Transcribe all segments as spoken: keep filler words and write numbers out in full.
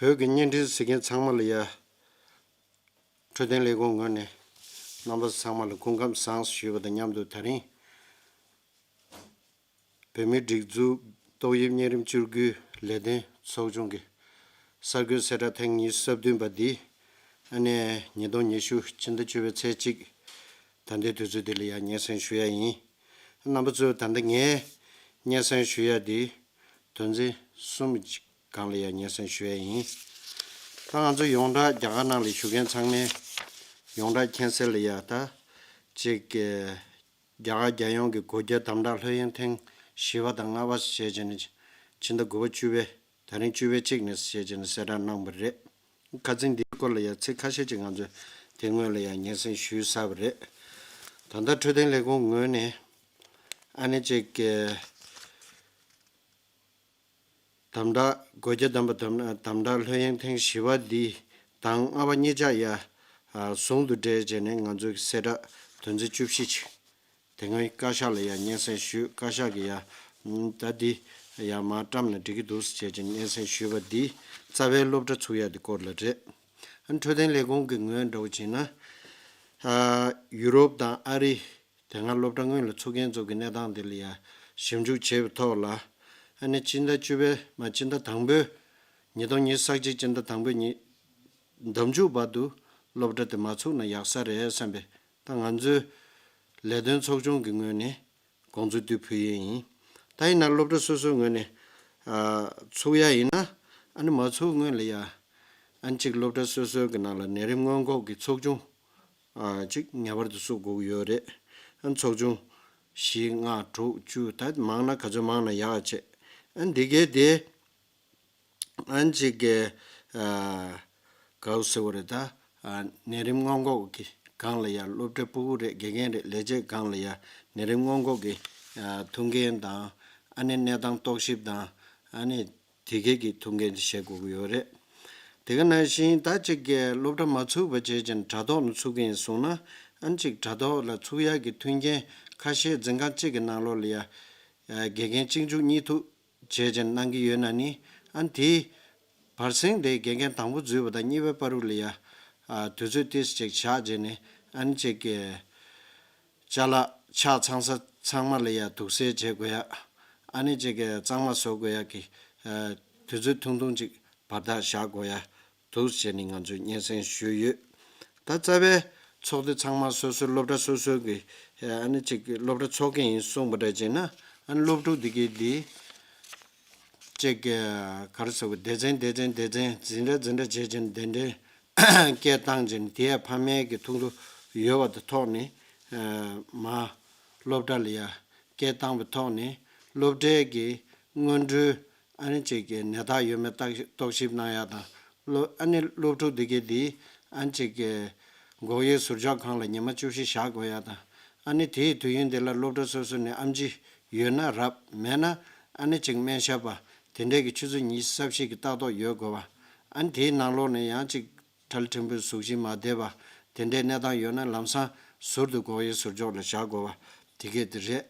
བོད་ཀྱི་བརྙན་འཕྲིན་གཟིགས་མཁན་ཚང་མ་ལ་ཡ། འཕྲོད་བསྟེན་ལས་ཁུངས་ངོས་ནས་རྣམ་པ་ཚང་མ་ལ་སྐུ་ཁམས་བཟང་ཞུས་པ་དང་མཉམ་དུ། ད་རིང་བོད་མིའི་སྒྲིག་འཛུགས་ཏོག་དབྱིབས་གཉན་རིམས་བཅོས་བསྒྱུར་ལས་དོན་ཚོགས་ཆུང་གི་གསར་འགོད་གསལ་བསྒྲགས་ཐེངས་ཉི་ཤུ་རྩ་བདུན་པ་འདི། ཨ་ནི་ཉིས་སྟོང་ཉི་ཤུ་སྤྱི་ཟླ་བཅུ་པའི་ཚེས་གཅིག་ད་ལྟའི་དུས་ཚོད་འདི་ལ་ཡང་སྙན་སེང་ཞུ་ཡ་ཡིན། རྣམ་པ་ཚོས་ད་ལྟ་ངས་སྙན་སེང་ཞུ་ཡ་འདི་དོན་ཚན་གསུམ་གཅིག་སྒང་ལ་ཡང་སྙན་སེང་ཞུ་ཡ་ཡིན། ད་ང་ཚོ་ཡོངས་གྲགས་རྒྱ་གར་ནང་ལ་བཞུགས་མཁན་ཚང་མས་ཡོངས་གྲགས་མཁྱེན་གསལ་ལ་ཡ། ད་ཅིག་གི་རྒྱ་གར་རྒྱལ་ཡོངས་ཀྱི་སྒོ་རྒྱ་དམ་དྲག་ལྷོད་གཡེང་ཐེངས་བཞི་པ་དང་ལྔ་པ་ཞེས་བྱས་ནས་ཕྱི་ཟླ་དགུ་པ་བཅུ་པའི་ད་རིང་བཅུ་པའི་གཅིག་ནས་ཞེས་བྱས་ནས་གསལ་བསྒྲགས་གནང་བ་རེད། ཁ་སང་འདིའི་སྐོར་ལ་ཡང་ཚིག་ཁ་ཤས་ཅིག་ང་ཚོས་དེ་སྔོན་ལ་ཡང་སྙན་སེང་ཞུས་ཚར་བ་རེད། ད་ལྟ་འཕྲོད་བསྟེན་ལས་ཁུངས་ངོས་ནས་ཨ་ནི་ཅིག་གི་དམ་དྲག་སྒོ་རྒྱ་དམ་པ་དམ་དམ་དྲག་ལྷོད་གཡེང་ཐེངས་བཞི་པ་འདི་དང་ལྔ་པ་གཉིས་ཆ་ཡ་ཟུང་དུ་འབྲེལ་བྱས་ནས་ང་ཚོའི་གསལ་བསྒྲགས་དོན་ཚན་བཅུ་བཞི་ཅིག་དེ་སྔའི་བཀའ་ཤག་ལ་ཡང་སྙན་སེང་ཞུས། བཀའ་ཤག་གིས་ཡང་ད་འདི་ཡང་མར་བཀྲམ་ན་འགྲིག་གི་འདུག་ཟེར་བྱས་ཀྱི་སྙན་སེང་ཞུས་པ་འདི་རྩ་བའི་སློབ་གྲྭ་ཚུགས་ཡ་འདི་སྐོར་ལ་རེད། ཨ་འཕྲོད་བསྟེན་ལས་ཁུངས་ཀྱི་ངོས་འདྲ་བོ་བྱས་ན། ཨ་ཡུ་རོབ་དང་ཨ་རི་དེ་སྔ་སློབ་གྲྭ་སྔོན་ལ་ཚུགས་མཁན་ཚོ་གི་གནས་སྟངས་འདི་ལ་ཡང་ཞིབ་འཇུག་བྱས་པའི་ཐོག་ལ། ཨ་ནི་སྤྱི་ཟླ་བཅུ་པའི་མ་སྤྱི་ཟླ་དང་པོའི་ཉིས་སྟོང་ཉི་ཤུ་རྩ་གཅིག་སྤྱི་ཟླ་དང་པོའི་ཉིན་འདབ་འཇུག་བར་དུ་སློབ་གྲྭ་དེ་མ་ཚུགས་ན་ཡག་ས་རེད་བསམ་པའི་ད་ང་ཚོའི་ལས་དོན་ཚོགས་ཆུང་གི་ངོས་ནས་དགོངས་ཚུལ་འདི་ཕུལ་ཡས་ཡིན། ད་ཡིན་ན་སློབ་གྲྭ་སོ་སོའི་ངོས་ནས་ཨ་ཚུགས་ཡ་ཡིན་ན། ཨ་ནི་མ་ཚུགས་སྔོན་ལ་ཡ་ཨ་ནི་གཅིག་སློབ་གྲྭ་སོ་སོའི་གི་ནང་ལ་ནད་རིམས་སྔོན་འགོག་གི་ཚོགས་ཆུང་ཨ་གཅིག་ངེས་པར་དུ་བཙུགས་དགོས་ཀྱི་ཡོད་རེད། ཨ་ནི་ཚོགས་ཆུང་བཞི་ལྔ་དྲུག་བཅུ་ད་མང་ན་ག་ཚོད་མང་ན་ཡག་བྱས། ཨ་ནི་འདི་གའི་དེ། ཨན་ཅིག་གི་ཨ་གའུ་ཟེར་བ་རེད་ད། ཨ་ནད་རིམས་སྔོན་འགོག་གི་སྒང་ལ་ཡ་སློབ་གྲྭ་ཕྲུ་གུ་རེད། དགེ་རྒན་རེད། ལས་བྱེད་སྒང་ལ་ཡ་ནད་རིམས་སྔོན་འགོག་གི་ཨ་ཐུགས་འགན་དང་། ཨ་ནི་གནས་སྟངས་རྟོག་ཞིབ་དང་། ཨ་ནི་དེ་གས་ཀྱི་ཐུགས་འགན་དེ་བཞེས་དགོས་ཀྱི་ཡོད་རེད། དེ་ག་ནང་བཞིན་ད་ཅིག་གི་སློབ་གྲྭ་མ་ཚུགས་པ་བྱས་ཀྱང་དྲ་ཐོག་ནས་ཚུགས་ཀྱི་ཡིན་གསུངས་ན། ཨན་ཅིག་དྲ་ཐོག་ལ་ཚུགས་ཡག་གི་མཐུན་རྐྱེན་ཁ་ཤས་འཛིན་ཁང་གཅིག་གི་ནང་ལོགས་ལ་ཡ་ཨ་དགེ་རྒན་གཅིག་མཇུག་གཉིས་མཐུད་བྱས་ཀྱང་གནང་གི་ཡོད་ན་ནི། ཨ་ནི་དེའི་བར་གསེང་དེ་དགེ་རྒན་དང་པོ་འཛུལ་བ་དང་གཉིས་པའི་བར་དུ་ལ་ཡ་ཨ་དུས་ཚོད་ཏོག་ཙམ་ཅིག་བཞག་བྱས་ནས། ཨ་ནི་ཅིག་གི་ཅ་ལག་ཆ་ཚང་ས་ཚང་མ་ལ་ཡ་དུག་སེལ་བྱེད་དགོས་ཡ། ཨ་ནི་ཅིག་གི་གཙང་མ་བཟོ་དགོས་ཡ་གི་ཨ་དུས་ཚོད་ཐུང་ཐུང་ཅིག་བར་ཐག་བཞག་དགོས་ཡ་འདུག་ཟེར་ནས་ང་ཚོས་སྙན་སེང་ཞུས་ཡོད། ད་རྩ་བའི་ཚོགས་སྡེ་ཚང་མ་སོ་སོའི་སློབ་གྲྭ་སོ་སོའི་གི་ཨ་ནི་ཅིག་གི་སློབ་གྲྭ་ཚོགས་ཀྱི་ཡིན་གསུངས་པ་འདྲ་བྱས་ན། ཨ་ནི་སློབ་ཕྲུག་འདི་གའི་འདི་ཅིག་གི་ག་རེ་ཟེར་དགོས། སྡེ་ཚན་སྡེ་ཚན་སྡེ་ཚན་འཛིན་གྲྭ་འཛིན་གྲྭ་བྱས་ཀྱིན་གདན་འདྲེན་སྐད་བཏང་ཀྱིན་དེ་ཡ་ཕ་མའི་གི་ཐུགས་འདུན་ཡོད་པ་དང་ཐོག་ནས་ཨ་མ་སློབ་གྲྭ་ལ་ཡ་སྐད་བཏང་བའི་ཐོག་ནས་སློབ་གྲྭའི་གི་སྔོན་འགྲོའི་ཨ་ནི་ཅིག་གི་ནད་རྟགས་ཡོད་མེད་བརྟག་རྟོག་ཞིབ་གནང་ཡ་དང་། སློབ་ཨ་ནི་སློབ་ཕྲུག་འདི་གའི་འདི་ཨ་ནི་ཅིག་གི་འགོག་དབྱེ་ཟུར་འཇོག་ཁང་ལ་ཉི་མ་བཅུ་བཞི་བཞག་དགོས་ཡ་དང་། ཨ་ནི་དེའི་དུས་ཡུན་དེ་ལ་སློབ་གྲྭ་སོ་སོ་ནས་ཨེམ་ཆི་ཡོད་ན་རབ། མེད་ན་ཨ་ནི་ཅིག་སྨན་ཞབས་པ་དེ་འདྲས་ཀྱི་ཆུ་ཚོད་ཉི་ཤུ་རྩ་བཞི་གི་ལྟ་རྟོག་ཡོད་དགོས་པ། ཨ་ནི་དེའི་ནང་ལོགས་ནས་ཡང་ཅིག་ཁྲལ་ཕྲན་བུ་གཟུགས་གཞི་མ་བདེ་བ་དེ་འདྲའི་གནས་སྟངས་ཡོད་ན་ལམ་སང་ཟུར་དུ་འགོག་དབྱེ་ཟུར་འཇོག་ལ་བཞག་དགོས་པ་དེ་གས་དེ་རེད།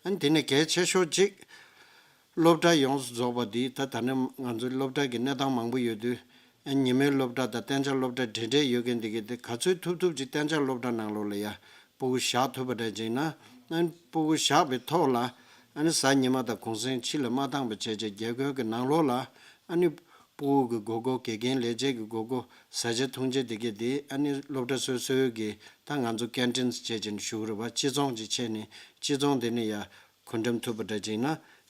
ཨ་ནི་དེ་ནས་གལ་ཆེ་ཤོས་གཅིག་སློབ་གྲྭ་ཡོངས་སུ་རྫོགས་པ་འདི། ད་ད་ནི་ང་ཚོའི་སློབ་གྲྭ་གི་གནས་སྟངས་མང་པོ་ཡོད་དུས། ཨ་ཉིན་མོའི་སློབ་གྲྭ་དང་གཏན་འཇགས་སློབ་གྲྭ་འབྲེལ་འབྲེལ་ཡོད་མཁན་འདི་གས་དེ་ག་ཚོད་ཐུབ་ཐུབ་ཅིག་གཏན་འཇགས་སློབ་གྲྭ་ནང་ལོགས་ལ་ཡ་སྤུ་གུ་བཞག་ཐུབ་པ་འདྲ་ཅིག་ན། ཨ་ནི་སྤུ་གུ་བཞག་པའི་ཐོག་ལ་ཨ་ནི་གཟའ་ཉི་མ་དང་གུང་སེང་ཕྱི་ལ་མ་བཏང་བ་བྱས་བྱས་རྒྱ་སྒོའི་གི་ནང་ལོགས་ལ་ཨ་ནི་སྤུ་གུ་གི་དགོས་མཁོ། དགེ་རྒན་ལས་བྱེད་ཀྱི་དགོས་མཁོ། བཟའ་བཅའ་འཐུང་བྱེད་དེ་གས་དེ་ཨ་ནི་སློབ་གྲྭ་སོ་སོའི་གི་ད་ང་ཚོ་ཀན་ཊིན་བྱས་བྱས་ནས་ཞུ་གི་རེད་པ། སྤྱི་ཚོགས་ཅིག་བྱས་ནས་སྤྱི་ཚོགས་དེ་ནས་ཡ་གོ་འགྲེམས་ཐུབ་པ་འདྲ་ཅིག་ན།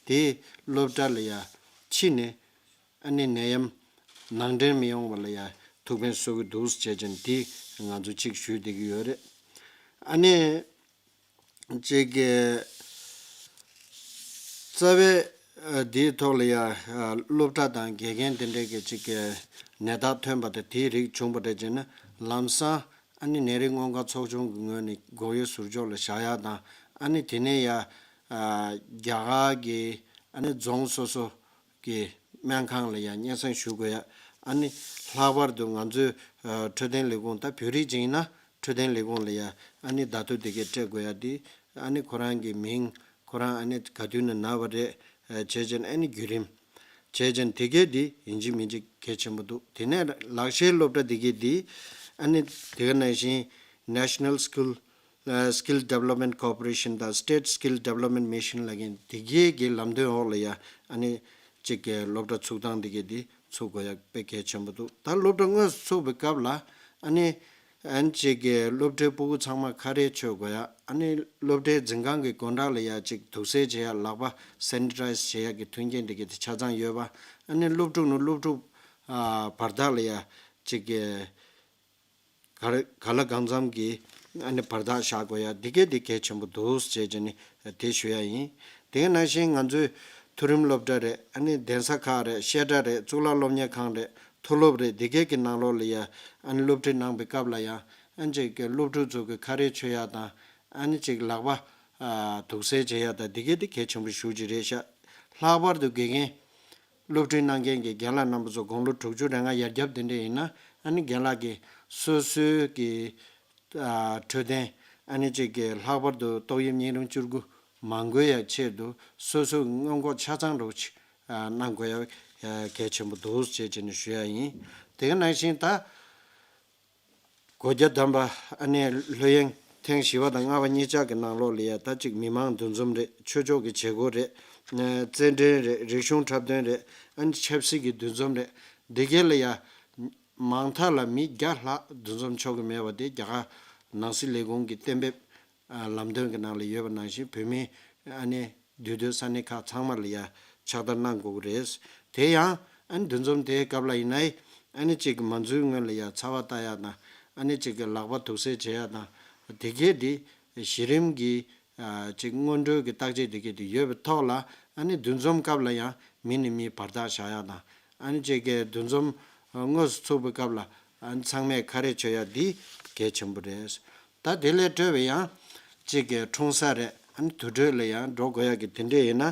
དེ་སློབ་གྲྭ་ལ་ཡ་ཕྱི་ནས་ཨ་ནི་ནད་ཡམས་ནང་འདྲེན་མི་ཡོང་བ་ལ་ཡ་ཐུགས་ཕན་གསོ་གི་འདུག་ཟེར་བྱས་ཅིང་དེ་ང་ཚོ་གཅིག་ཞུས་བསྡད་ཀྱི་ཡོད་རེད། ཨ་ནི་གཅིག་གི་རྩ་བའི་ཨ་འདིའི་ཐོག་ལ་ཡ་ཨ་སློབ་གྲྭ་དང་དགེ་རྒན་དེ་འདྲས་ཀྱི་གཅིག་གི་ནད་རྟགས་ཐོན་པ་དང་དེའི་རིགས་བྱུང་བ་འདྲ་བྱས་ན་ལམ་སང་ཨ་ནི་ནད་རིགས་སྔོན་འགོག་ཚོགས་ཆུང་གི་ངོས་ནས་འགོག་དབྱེ་ཟུར་འཇོག་ལ་བཞག་ཡ་དང་། ཨ་ནི་དེ་ནས་ཡ་ཨ་རྒྱ་གར་གྱི་ཨ་ནི་རྫོང་སོ་སོ་གི་སྨན་ཁང་ལ་ཡང་སྙན་སེང་ཞུ་དགོས་ཡ། ཨ་ནི་ལྷག་པར་དུ་ང་ཚོའི་ཨ་འཕྲོད་བསྟེན་ལས་ཁུངས། ད་བོད་རིགས་ཅིག་ཡིན་ན་འཕྲོད་བསྟེན་ལས་ཁུངས་ལ་ཡ་ཨ་ནི་བརྡ་ཐོ་དེ་གས་སྤྲད་དགོས་ཡ་དེ། ཨ་ནི་ཁོ་རང་གི་མིང་། ཁོ་རང་ཨ་ནི་ག་དུས་ནས་ན་བ་རེད། ཨ་བྱས་ཙང་ཨ་ནི་བརྒྱུད་རིམ། བྱས་ཙང་དེ་གས་དེ་ཡིན་གཅིག་མིན་གཅིག་གལ་ཆེན་པོ་འདུག་དེ་ནས་ལག་ཤེས་སློབ་གྲྭ་དེ་གས་དེ་ཨ་ནི་དེ་ག་ནང་བཞིན་National School Skill Development Corporation དང་State Skill Development Mission ལབ་མཁན་དེ་གས་ཀྱི་ལམ་སྟོན་འོག་ལ་ཡ་ཨ་ནི་གཅིག་གི་སློབ་གྲྭ་ཚུགས་སྟངས་དེ་གས་དེ་ཚུགས་དགོས་ཡ་དཔེ་གལ་ཆེན་པོ་འདུག་ད་སློབ་གྲྭ་དངོས་སུ་ཚུགས་པའི་སྐབས་ལ་ཨ་ནི་ཨན་ཅིག་གི་སློབ་གྲྭའི་སྤུ་གུ་ཚང་མ་ཁ་རས་མཆོད་དགོས་ཡ། ཨ་ནི་སློབ་གྲྭའི་འཛིན་ཁང་གི་སྒོ་འགྲམ་ལ་ཡ་ཅིག་དུག་སེལ་བྱེད་ཡ། ལག་པ་སེ་ནི་ཊའི་ཛི་བྱེད་ཡ་གི་མཐུན་རྐྱེན་དེ་གི་དེ་ཆ་ཚང་ཡོད་པ། ཨ་ནི་སློབ་ཕྲུག་ནས་སློབ་ཕྲུག་ཨ་བར་ཐག་ལ་ཡ་ཅིག་གི་ག་རེ་ག་ལ་གང་འཚམ་གི་ཨ་ནི་བར་ཐག་བཞག་དགོས་ཡ། འདི་གས་འདི་གལ་ཆེན་པོ་འདུག་ཅེས་བྱས་ནས་དེ་ཞུ་ཡ་ཡིན། དེ་ག་ནང་བཞིན་ང་ཚོའི་མཐོ་རིམ་སློབ་གྲྭ་རེད། ཨ་ནི་གདན་ས་ཁག་རེད། བཤད་གྲྭ་རེད། གཙུག་ལག་སློབ་གཉེར་ཁང་རེད། མཐོ་སློབ་རེད། འདི་གས་ཀྱི་ནང་ལོགས་ལ་ཡ་ཨ་ནི་སློབ་ཁྲིད་གནང་པའི་སྐབས་ལ་ཡ་ཨ་ནི་ཅིག་གི་སློབ་ཕྲུག་ཚོ་གི་ཁ་རས་མཆོད་ཡ་དང་། ཨ་ནི་ཅིག་ལག་པ་ཨ་དུག་སེལ་བྱེད་ཡ་དང་། འདི་གས་འདི་གལ་ཆེན་པོ་ཞེ་ཅིག་རེད་ཤག་ལྷག་པར་དུ་དགེ་རྒན་སློབ་ཁྲིད་གནང་མཁན་གྱི་རྒན་ལགས་རྣམ་པ་ཚོ་དགུང་ལོ་དྲུག་ཅུ་རེ་ལྔ་ཡར་རྒྱབ་དེ་འདྲ་ཡིན་ན། ཨ་ནི་རྒན་ལགས་ཀྱིས་སོ་སོའི་གི་ཨ་འཕྲོད་བསྟེན། ཨ་ནི་གཅིག་གི་ལྷག་པར་དུ་ཏོག་དབྱིབས་གཉན་རིམས་བཅུ་དགུ་མ་འགོས་ཡ་ཆེད་དུ་སོ་སོའི་སྔོན་འགོག་ཆ་ཚང་རོགས་ཆེ་ཨ་གནང་དགོས་ཡ་གལ་ཆེན་པོ་འདུག་ཅེས་བྱས་ནས་ཞུ་ཡ་ཡིན། དེ་ག་ནང་བཞིན་ད། སྒོ་བརྒྱ་བསྡམས་པ་ཨ་ནི་ལྷོད་ཡངས་ཐེངས་བཞི་པ་དང་ལྔ་པ་གཉིས་ཆ་གི་ནང་ལོགས་ལ་ཡ་ད་ཅིག་མི་མང་འདུ་འཛོམས་རེད། ཆོས་ཕྱོགས་ཀྱི་བྱེད་སྒོ་རེད། རྩེད་འགྲན་རེད། རིག་གཞུང་འཁྲབ་སྟོན་རེད། ཨ་ནི་ཆབ་སྲིད་ཀྱི་འདུ་འཛོམས་རེད། འདི་གས་ལ་ཡ་མང་མཐའ་ལ་མི་བརྒྱ་ལྷག་འདུ་འཛོམས་ཆོག་གི་མེད་པ་དེ་རྒྱ་གར་ནང་སྲིད་ལས་ཁུངས་ཀྱི་གཏན་འབེབས་ཨ་ལམ་སྟོན་གྱི་ནང་ལ་ཡོད་པ་ནང་བཞིན་བོད་མི་ཨ་ནི་འདུས་སྡོད་ས་གནས་ཁག་ཚང་མ་ལ་ཡ་ཕྱག་བསྟར་གནང་དགོས་ཀྱི་རེད། དེ་ཡང་ཨ་ནི་འདུ་འཛོམས་དེའི་སྐབས་ལ་ཡིན་ན་ཨ་ནི་གཅིག་གི་མ་འཛུལ་སྔོན་ལ་ཡ་ཚ་བ་ལྟ་ཡ་དང་། ཨ་ནི་གཅིག་གི་ལག་པ་དུག་སེལ་བྱེད་ཡ་དང་། དེ་གས་དེ་གཞི་རིམ་གྱི་ཨ་གཅིག་སྔོན་འགྲོའི་གི་བརྟག་དཔྱད་དེ་གས་དེ་ཡོད་པའི་ཐོག་ལ། ཨ་ནི་འདུ་འཛོམས་སྐབས་ལ་ཡང་མི་ནས་མི་བར་ཐག་བཞག་ཡ་དང་། ཨ་ནི་གཅིག་གི་འདུ་འཛོམས་དངོས་སུ་ཚུགས་པའི་སྐབས་ལ་ཨ་ནི་ཚང་མས་ཁ་རས་མཆོད་ཡ་འདི་གལ་ཆེན་པོ་རེད། ད་དེ་ལས་སྤྲོས་པའི་ཡང་གཅིག་གི་འཁྲུངས་ས་རེད། ཨ་ནི་དུར་ཁྲོད་ལ་ཡང་འགྲོ་དགོས་ཡ་གི་དེ་འདྲས་ཡིན་ན། ཨ་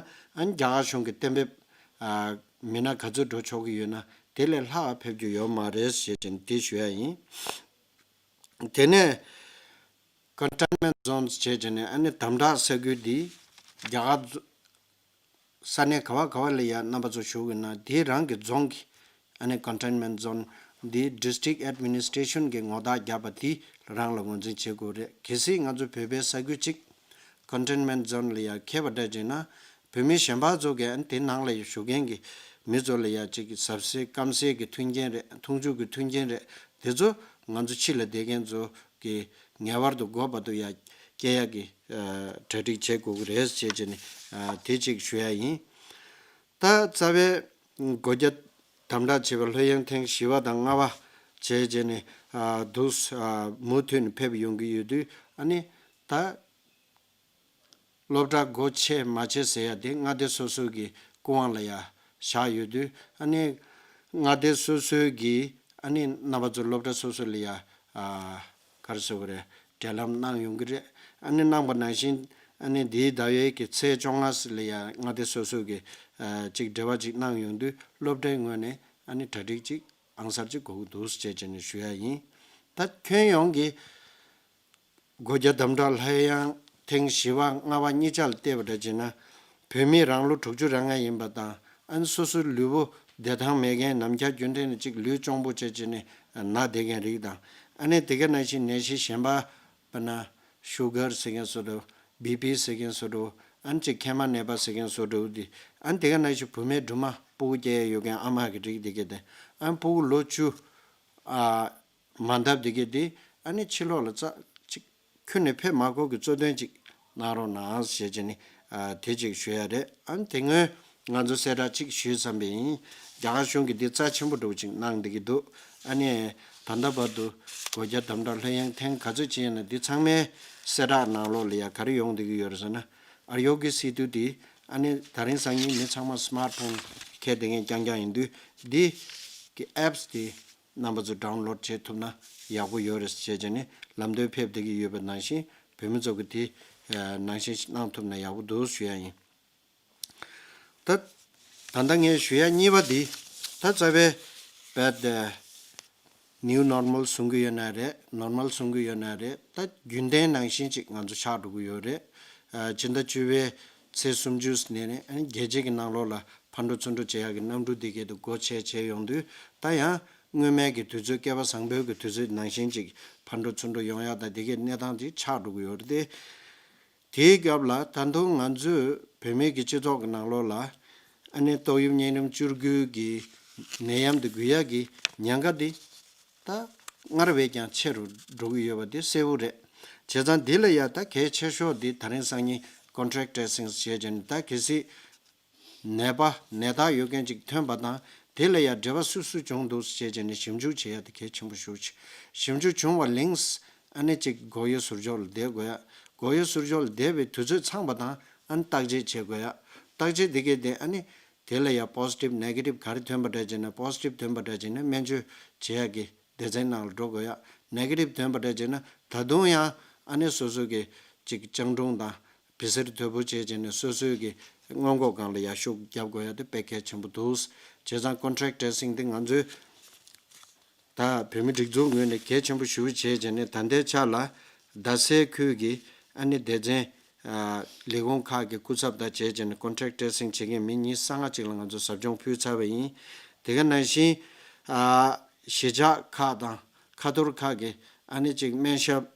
ནི་རྒྱ་གར་གཞུང་གི་གཏན་འབེབས་ཨ་མི་སྣ་ག་ཚོད་འགྲོ་ཆོག་གི་ཡོད་ན་དེ་ལས་ལྷག་ཕེབས་རྒྱུ་ཡོད་མ་རེད་ཞེས་བྱས་ནས་དེ་ཞུ་ཡ་ཡིན། དེ་ནས་Containment Zones བྱས་བྱས་ནས་ཨ་ནི་དམ་དྲག་ས་ཁུལ་འདི་རྒྱ་གར་ས་གནས་ག་བ་ག་བ་ལ་ཡ་རྣམ་པ་ཚོ་བཞུགས་ཡོད་ན་དེ་རང་གི་རྫོང་གི་ཨ་ནི་Containment Zone འདི་District Administration གི་ངོ་རྟགས་བརྒྱབ་པ་དེ་རང་ལ་ངོས་འཛིན་བྱེད་དགོས་རེད། གལ་སྲིད་ང་ཚོ་བོད་པའི་ས་ཁུལ་གཅིག་Containment Zone ལ་ཡ་འཁེལ་བ་འདྲ་བྱས་ན། བོད་མི་གཞན་པ་ཚོ་གིས་ཨ་ནི་དེ་ནང་ལ་ཡ་བཞུགས་མཁན་གྱི་མི་ཚོ་ལ་ཡ་གཅིག་གི་ཟབ་སའི་སྐམ་སའི་གི་མཐུན་རྐྱེན་རེད། འཐུང་ཆུ་གི་མཐུན་རྐྱེན་རེད། དེ་ཚོ་ང་ཚོ་ཕྱི་ལ་བསྡད་མཁན་ཚོ་གི་ངེས་པར་དུ་འགོ་བར་དུ་ཡ་སྐྱེལ་ཡ་གི་ཨ་གྲ་སྒྲིག་བྱེད་དགོས་ཀྱི་རེད་ཅེས་བྱས་ནས་ཨ་དེ་གཅིག་ཞུ་ཡ་ཡིན། ད་རྩ་བའི་སྒོ་བརྒྱ་དམ་དྲག་བྱས་པ་ལྷོད་ཡངས་ཐེངས་བཞི་པ་དང་ལྔ་པ་བྱས་བྱས་ནས་ཨ་འདུག་ཨ་མུ་མཐུད་ནས་ཕེབས་ཡོང་གི་ཡོད་དུས། ཨ་ནི་ད་སློབ་གྲྭ་སྒོ་ཕྱེ་མ་ཕྱེ་ཟེར་ཡ་དེ་མངའ་སྡེ་སོ་སོ་གི་སྐུ་དབང་ལ་ཡ་བཞག་ཡོད་དུས། ཨ་ནི་མངའ་སྡེ་སོ་སོའི་གི་ཨ་ནི་རྣམ་པ་ཚོ་སློབ་གྲྭ་སོ་སོ་ལ་ཡ་ཨ་ག་རེ་ཟེར་དགོས་རེད། འབྲེལ་ལམ་གནང་ཡོང་གི་རེད། ཨ་ནི་གནང་པ་ནང་བཞིན་ཨ་ནི་འདིའི་ཟླ་བའི་གི་ཚེས་བཅོ་ལྔ་ལ་ཡ་མངའ་སྡེ་སོ་སོ་གི་ཨ་ཅིག་འབྲེལ་བ་ཅིག་གནང་ཡོང་དུས་སློབ་གྲྭའི་ངོས་ནས་ཨ་ནི་གྲ་སྒྲིག་ཅིག་ཨང་གསར་ཅིག་དགོས་ཀྱི་འདུག་ཅེས་བྱས་ནས་ཞུ་ཡ་ཡིན། ད་ཁྱོན་ཡོངས་ཀྱི་སྒོ་བརྒྱ་དམ་དྲག་ལྷོད་ཡངས་ཐེངས་བཞི་པ་ལྔ་པ་གཉིས་ཆ་ལ་བལྟས་པ་འདྲ་བྱས་ན། བོད་མི་རང་ལོ་དྲུག་ཅུ་རེ་ལྔ་ཡིན་པ་དང་། ཨ་ནི་སོ་སོའི་ལུས་པོ་བདེ་ཐང་མེད་མཁན། ནམ་མཁའ་རྒྱུན་ལྡན་ནས་གཅིག་ལུས་གཅོང་པོ་བྱས་བྱས་ནས་ན་བསྡད་མཁན་རིགས་དང་། ཨ་ནི་དེ་ག་ནང་བཞིན་ནད་གཞི་གཞན་པ། དཔེར་ན་ཤུ་གར་ཟེར་མཁན་བཟོ་འདྲ། བི་པི་ཟེར་མཁན་བཟོ་འདྲ། ཨ་ནི་གཅིག་མཁལ་མ་ནད་པ་ཟེར་མཁན་བཟོ་འདྲ་དེ། ཨ་ནི་དེ་ག་ནང་བཞིན་བུད་མེད་སྦྲུམ་མ་སྤུ་གུ་སྐྱེ་ཡ་ཡོད་མཁན་ཨ་མ་གི་རིགས་དེ་ག་དེ། ཨ་ནི་སྤུ་གུ་ལོ་བཅུ་ཨ་མ་འདབ་དེ་ག་དེ། ཨ་ནི་ཕྱི་ལོགས་ལ་ཙག་ཅིག་ཁྱོན་ནས་ཕེབས་མ་དགོས་ཀྱི་གཙོ་དོན་ཅིག་གནང་རོགས་གནང་ཞེས་བྱས་ནས་ཨ་དེ་ཅིག་ཞུ་ཡ་རེད། ཨ་ནི་དེ་སྔོན་ང་ཚོ་གསལ་བསྒྲགས་ཅིག་ཞུས་ཙམ་པ་ཡིན། རྒྱ་གར་གཞུང་གིས་འདི་རྩ་ཆེན་པོ་འདྲ་བོ་ཅིག་གནང་བསྡད་ཀྱི་འདུག་ཨ་ནི་ད་ལྟ་བར་དུ་སྒོ་བརྒྱ་དམ་དྲག་ལྷོད་ཡངས་ཐེངས་ག་ཚོད་ཅིག་ཡིན་ན། འདི་ཚང་མའི་གསལ་བསྒྲགས་ནང་ལོགས་ལ་ཡ་ག་རེ་ཡོང་བསྡད་ཀྱི་ཡོད་རེད་ཟེར་ན། ཨ་རོ་གི་སེ་ཏུ་འདི་ཨ་ནི་ད་རིང་སང་ཉིན་མི་ཚང་མ་སི་མཱར་ཕོན་འཁྱེར་བསྡད་མཁན་རྐྱང་རྐྱང་ཡིན་དུས། འདི་གི་ཨེབ་སི་འདི་རྣམ་པ་ཚོ་ཌའུན་ལོཌ་བྱེད་ཐུབ་ན་ཡག་པོ་ཡོད་རེད་ཅེས་བྱས་ནས་ལམ་སྟོན་ཕེབས་བསྡད་ཀྱི་ཡོད་པ་ནང་བཞིན། བོད་མི་ཚོ་གིས་དེ་ནང་བཞིན་གནང་ཐུབ་ན་ཡག་པོ་འདུག་ཞུ་ཡ་ཡིན། ད་ད་ལྟ་ངས་ཞུ་ཡ་གཉིས་པ་འདི། ད་རྩ་བའི་བད་ནིའུ་ནོར་མལ་གསུང་གི་ཡོད་ན་རེད། ནོར་མལ་གསུང་གི་ཡོད་ན་རེད། ད་རྒྱུན་ལྡན་ནང་བཞིན་ཅིག་ང་ཚོ་ཆགས་འགྲོ་གི་ཡོད་རེད། ཨ་ཕྱི་ཟླ་བཅུ་པའི་ཚེས་སུམ་ཅུ་ནས་ནས་རྒྱལ་སྤྱི་གི་ནང་ལོགས་ལ་ ཕར་འགྲོ་ཚུར་འགྲོ་བྱེད་ཡག་གི་གནམ་གྲུ་འདི་གའི་དུ་སྒོ་ཕྱེ་བྱས་ཡོང་དུས། ད་ཡང་སྔོན་མའི་གི་དུས་ཚོད་བསྐལ་པ་བཟང་པོའི་གི་དུས་ཚོད་ནང་བཞིན་ཅིག་ཕར་འགྲོ་ཚུར་འགྲོ་ཡོང་ཡག་དང་འདི་གའི་གནས་སྟངས་ཅིག་ཆགས་འགྲོ་གི་ཡོད་རེད་དེ། དེའི་སྐབས་ལ་ད་དུང་ང་ཚོས་བོད་མིའི་གི་སྤྱི་ཚོགས་ཀྱི་ནང་ལོགས་ལ་ཨ་ནི་ཏོག་དབྱིབས་གཉན་རིམས་བཅུ་དགུའི་གི་ནད་ཡམས་དེ་འགོས་ཡག་གི་ཉེན་ཁ་དེ་ད་སྔར་བས་ཀྱང་ཆེ་རུ་འགྲོ་གི་ཡོད་པ་དེ་གསལ་བོ་རེད། བྱས་ཙང་འདི་ལ་ཡ་ད་གལ་ཆེ་ཤོས་དེ་ད་རིང་སང་ཉིན་contact tracing་བྱས་བྱས་ནས། ད་གལ་སྲིད་ནད་པ་ནད་རྟགས་ཡོད་མཁན་ཅིག་ཐོན་པ་དང་དེ་ལ་ཡ་འབྲེལ་བ་སུ་སུ་བྱུང་འདུག་ཟེར་བྱས་ནས་ཞིབ་འཇུག་བྱེད་ཡ་དེ་གལ་ཆེན་པོ་ཞེ་པོ་ཅིག་ཞིབ་འཇུག་བྱུང་བ་ལིངས་ཨ་ནི་ཅིག་འགོག་དབྱེ་ཟུར་འཇོག་ལ་བསྡད་དགོས་ཡ། འགོག་དབྱེ་ཟུར་འཇོག་ལ་བསྡད་པའི་དུས་ཚོད་ཚང་པ་དང་ཨ་ནི་བརྟག་དཔྱད་བྱེད་དགོས་ཡ། བརྟག་དཔྱད་དེ་གས་དེ་ཨ་ནི་དེ་ལ་ཡ་positive negative་ག་རེ་ཐོན་པ་འདྲ་བྱས་ན། positive་ཐོན་པ་འདྲ་བྱས་ན་སྨན་བཅོས་བྱེད་ཡ་གི་སྡེ་ཚན་ནང་ལ་འགྲོ་དགོས་ཡ། negative་ཐོན་པ་འདྲ་བྱས་ན་ད་དུང་ཡང་ཨ་ནི་སོ་སོ་གི་ཅིག་སྤྱང་གྲུང་དང་། བི་སེར་དོད་པོ་བྱས་བྱས་ནས་སོ་སོའི་གི་སྔོན་འགོག་སྒང་ལ་ཡར་ཤུགས་རྒྱབ་དགོས་ཡ་དེ་དཔེ་གལ་ཆེན་པོ་འདུག་བྱས་ཙང་contact tracing་དེ་ང་ཚོའི་ད་བོད་མི་སྒྲིག་འཛུགས་ངོས་ནས་གལ་ཆེན་པོ་ཞེ་པོ་བྱས་བྱས་ནས། ད་ལྟའི་ཆ་ལ་རྡ་སའི་ཁུལ་གི་ཨ་ནི་སྡེ་ཚན་ལས་ཁུངས་ཁག་གི་སྐུ་ཚབ་དང་བྱས་བྱས་ནས་contact tracing་བྱེད་མཁན་མི་ཉི་ཤུ་རྩ་ལྔ་ཅིག་ལ་ང་ཚོ་ཟབ་སྦྱོང་ཕུལ་ཚར་བ་ཡིན། དེ་ག་ནང་བཞིན་གཞིས་ཆགས་ཁག་དང་ཁ་ཐོར་ཁག་གི་ཨ་ནི་ཅིག་སྨན་ཞབས་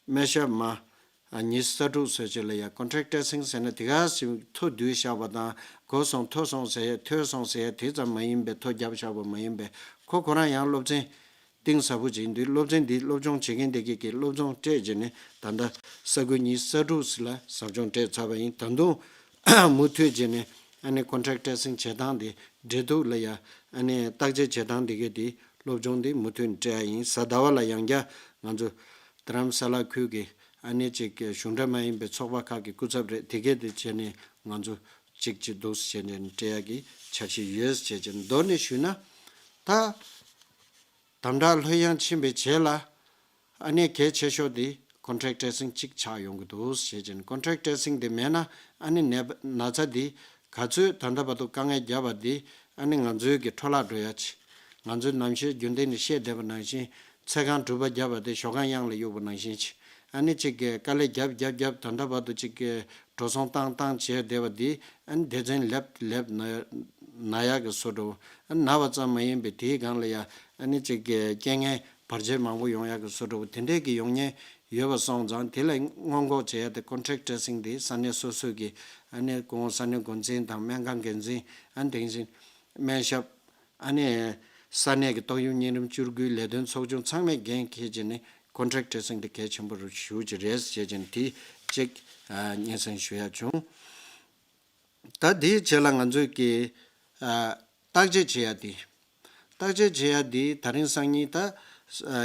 སྨན་ཞབས་མ། ཉི་ཤུ་རྩ་དྲུག་ཟེར་བྱས་ལ་ཡ་contact tracing་ཟེར་ན་དེ་ག་ཞིག་ཐོ་བསྡུས་བཞག་པ་དང་། གོ་སོང་ཐོ་སོང་ཟེར་ཡ་ཐོས་སོང་ཟེར་ཡ་དེ་ཙམ་མ་ཡིན་པའི། ཐོ་བརྒྱབ་བཞག་པ་མ་ཡིན་པའི། ཁོ་ཁོ་རང་ཡང་སློབ་ཚན་གཏིང་ཟབ་པོ་ཅིག་ཡིན་དུས། སློབ་ཚན་འདི་སློབ་སྦྱོང་བྱེད་མཁན་དེ་གས་ཀྱིས་སློབ་སྦྱོང་སྤྲད་བྱས་ནས་ད་ལྟ་ས་ཁུལ་ཉི་ཤུ་རྩ་དྲུག་ལ་ཟབ་སྦྱོང་སྤྲད་ཚར་བ་ཡིན། ད་དུང་མུ་མཐུད་བྱས་ནས་ཨ་ནི་contact tracing་བྱེད་སྟངས་དེ། འབྲེལ་གཏུག་ལ་ཡ་ཨ་ནི་བརྟག་དཔྱད་བྱེད་སྟངས་དེ་གས་དེ་སློབ་སྦྱོང་དེ་མུ་མཐུད་སྤྲད་ཡ་ཡིན། གཟའ་ཟླ་བ་ལ་ཡང་བསྐྱར་ང་ཚོ་རྡ་རམ་ས་ལ་ཁུལ་གྱི་ཨ་ནི་ཅིག་གཞུང་འབྲེལ་མ་ཡིན་པའི་ཚོགས་པ་ཁག་གི་སྐུ་ཚབ་རེད། དེ་གས་དེ་བྱས་ནས་ང་ཚོ་གཅིག་གཅིག་འདུག་བྱས་ནས་སྤྲད་ཡ་གི་འཆར་གཞི་ཡོད་ཅེས་ཀྱི་མདོར་ནས་ཞུས་ན། ད་དམ་དྲག་ལྷོད་ཡངས་ཕྱིན་པའི་རྗེས་ལ་ཨ་ནི་གལ་ཆེ་ཤོས་དེ་contact tracing་གཅིག་ཆགས་ཡོང་གི་འདུག་ཞེས་ཀྱི། contact tracing་དེ་མེད་ན་ཨ་ནི་ནད་ན་ཚ་དེ་ག་ཚོད་ད་ལྟ་བར་དུ་དཀའ་ངལ་བརྒྱབ་པ་དེ་ཨ་ནི་ང་ཚོའི་གི་འཕྲོ་བརླག་འགྲོ་ཡ་ཆེ། ང་ཚོའི་ནམ་ཞོར་རྒྱུན་ལྡན་ནས་བཤད་བསྡད་པ་ནང་བཞིན། ཚེ་གང་གྲུབ་པ་བརྒྱབ་པ་དེ་ཞོ་གང་གཡང་ལ་གཡུགས་པ་ནང་བཞིན་ཆེ། ཨ་ནི་ཅིག་གི་དཀའ་ལས་བརྒྱབ་བརྒྱབ་བརྒྱབ་ད་ལྟ་བར་དུ་ཅིག་གི་འགྲོ་སོང་བཏང་བཏང་བྱས་བསྡད་པ་འདི་ཨ་ནི་སྡེ་ཚན་ལེབ་ལེབ་ན་ན་ཡག་གི་བཟོ་འདྲ་བོ། ཨ་ནི་ན་བ་ཙམ་མ་ཡིན་པའི་དེའི་སྒང་ལ་ཡ་ཨ་ནི་ཅིག་གི་རྐྱེན་ངན་བར་ཆད་མང་པོ་ཡོང་ཡག་གི་བཟོ་འདྲ་བོ་དེ་འདྲས་ཀྱི་ཡོང་ཉེན་ཡོད་པ་སོང་ཙང་། དེ་ལ་སྔོན་འགོག་བྱེད་ཡ་དེ་contact tracing་དེ་ས་གནས་སོ་སོ་གི་ཨ་ནི་སྐུ་ངོ་ས་གནས་འགོ་འཛིན་དང་སྨན་ཁང་འགན་འཛིན། ཨ་ནི་དེ་བཞིན་སྨན་ཞབས། ཨ་ནི་ས་གནས་ཀྱི་ཏོག་དབྱིབས་གཉན་རིམས་བཅུ་དགུའི་ལས་དོན་ཚོགས་ཆུང་ཚང་མས་འགན་འཁྱེར་བྱས་ནས་contact tracing་དེ་གལ་ཆེན་པོ་རུ་ཞུ་གི་རེད་ཅེས་བྱས་ནས་དེ་གཅིག་ཨ་སྙན་སེང་ཞུ་ཡ་བྱུང་། ད་དེའི་རྗེས་ལ་ང་ཚོས་ཀྱི་ཨ་བརྟག་དཔྱད་བྱེད་ཡ་དེ། བརྟག་དཔྱད་བྱེད་ཡ་དེ་ད་རིང་སང་ཉིན་ད་ཨ་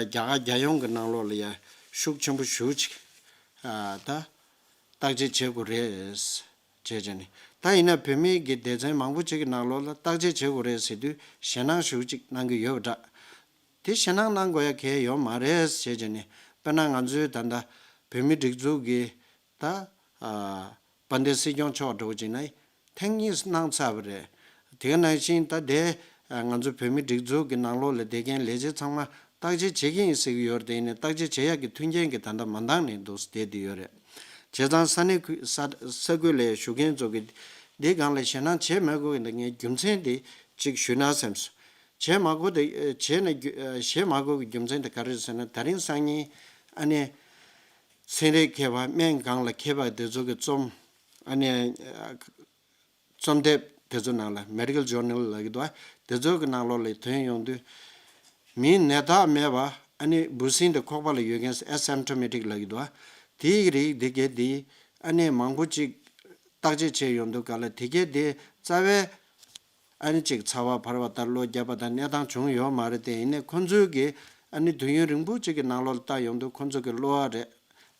རྒྱ་གར་རྒྱལ་ཡོངས་ཀྱི་ནང་ལོགས་ལ་ཡ་ཤུགས་ཆེན་པོ་ཞེ་པོ་ཅིག་ཨ་ད་བརྟག་དཔྱད་བྱེད་དགོས་རེད། བྱས་བྱས་ནས། ད་ཡིན་ན་བོད་མི་གི་སྡེ་ཚན་མང་པོ་ཅིག་གི་ནང་ལོགས་ལ་བརྟག་དཔྱད་བྱེད་དགོས་རེད་ཟེར་དུས་ཞེད་སྣང་ཞེ་པོ་ཅིག་གནང་གི་ཡོད་པ་འདྲ། དེ་ཞེད་སྣང་གནང་དགོས་ཡ་གལ་ཡོད་མ་རེད་བྱས་བྱས་ནས། དཔེར་ན་ང་ཚོའི་ད་ལྟ་བོད་མི་སྒྲིག་འཛུགས་ཀྱི་ད་ཨ་དཔལ་ལྡན་སྲིད་སྐྱོང་མཆོག་འདྲ་བོ་ཅིག་ན་ཐེངས་གཉིས་གནང་ཚར་བ་རེད། དེ་ག་ནང་བཞིན་ད་དེ་ང་ཚོ་བོད་མི་སྒྲིག་འཛུགས་ཀྱི་ནང་ལོགས་ལ་བསྡད་མཁན་ལས་བྱེད་ཚང་མ་བརྟག་དཔྱད་བྱེད་ཀྱི་ཡིན་ཟེར་གྱི་ཡོད་རེད། དེ་ཡིན་ནའི་བརྟག་དཔྱད་བྱེད་ཡག་གི་མཐུན་རྐྱེན་གྱི་ད་ལྟ་མ་འདང་ནས་འདུག་བསྡད་དེ་ཡོད་རེད། བྱས་ཙང་ས་གནས་ཁུལ་ས་ས་ཁུལ་ལ་བཞུགས་མཁན་ཚོ་གི་འདི་སྒང་ལ་ཞེད་སྣང་བྱེད་མ་དགོས་ཀྱི་འདི་ངའི་རྒྱུ་མཚན་དེ་གཅིག་ཞུས་ན་བསམས་སོང་། བྱེད་མ་དགོས་དེ་བྱེད་ན་རྒྱུ་བྱེད་མ་དགོས་ཀྱི་རྒྱུ་མཚན་དེ་ག་རེ་རེད་ཟེར་ན། ད་རིང་སང་ཉིན་ཨ་ནི་ཚན་རིག་མཁས་པ་སྨན་སྒང་ལ་མཁས་པ་དེ་ཚོ་གི་རྩོམ་ཨ་ནི་རྩོམ་དེབ་དེ་ཚོ་ནང་ལ་མེ་ཌི་ཀལ་ཇོར་ནལ་ལབ་ཀྱི་འདུག་བ། དེ་ཚོ་གི་ནང་ལོགས་ལ་ཐོན་ཡོང་དུས། མིའི་ནད་རྟགས་མེད་པ་ཨ་ནི་འབུ་སྲིན་དེ་ཁོག་པ་ལ་ཡོད་མཁན་ཨེ་སིམ་ཊོ་མེ་ཊིག་ལབ་ཀྱི་འདུག་བ། དེའི་རིགས་དེ་གས་དེ་ཨ་ནི་མང་པོ་ཅིག་བརྟག་དཔྱད་བྱས་ཡོང་དུས་ག་ལ་དེ་གས་དེ་རྩ་བའི་ཨ་ནི་ཅིག་ཚ་བ་འཕར་བ་དང་གློ་རྒྱག་པ་དང་གནས་སྟངས་བྱུང་ཡོད་མ་རེད། དེ་ཡིན་ནའི་ཁོ་ཚོའི་གི་ཨ་ནི་དུས་ཡུན་རིང་པོ་ཅིག་གི་ནང་ལོགས་ལ་བལྟ་ཡོང་དུས་ཁོ་ཚོ་གི་གློ་བ་རེད།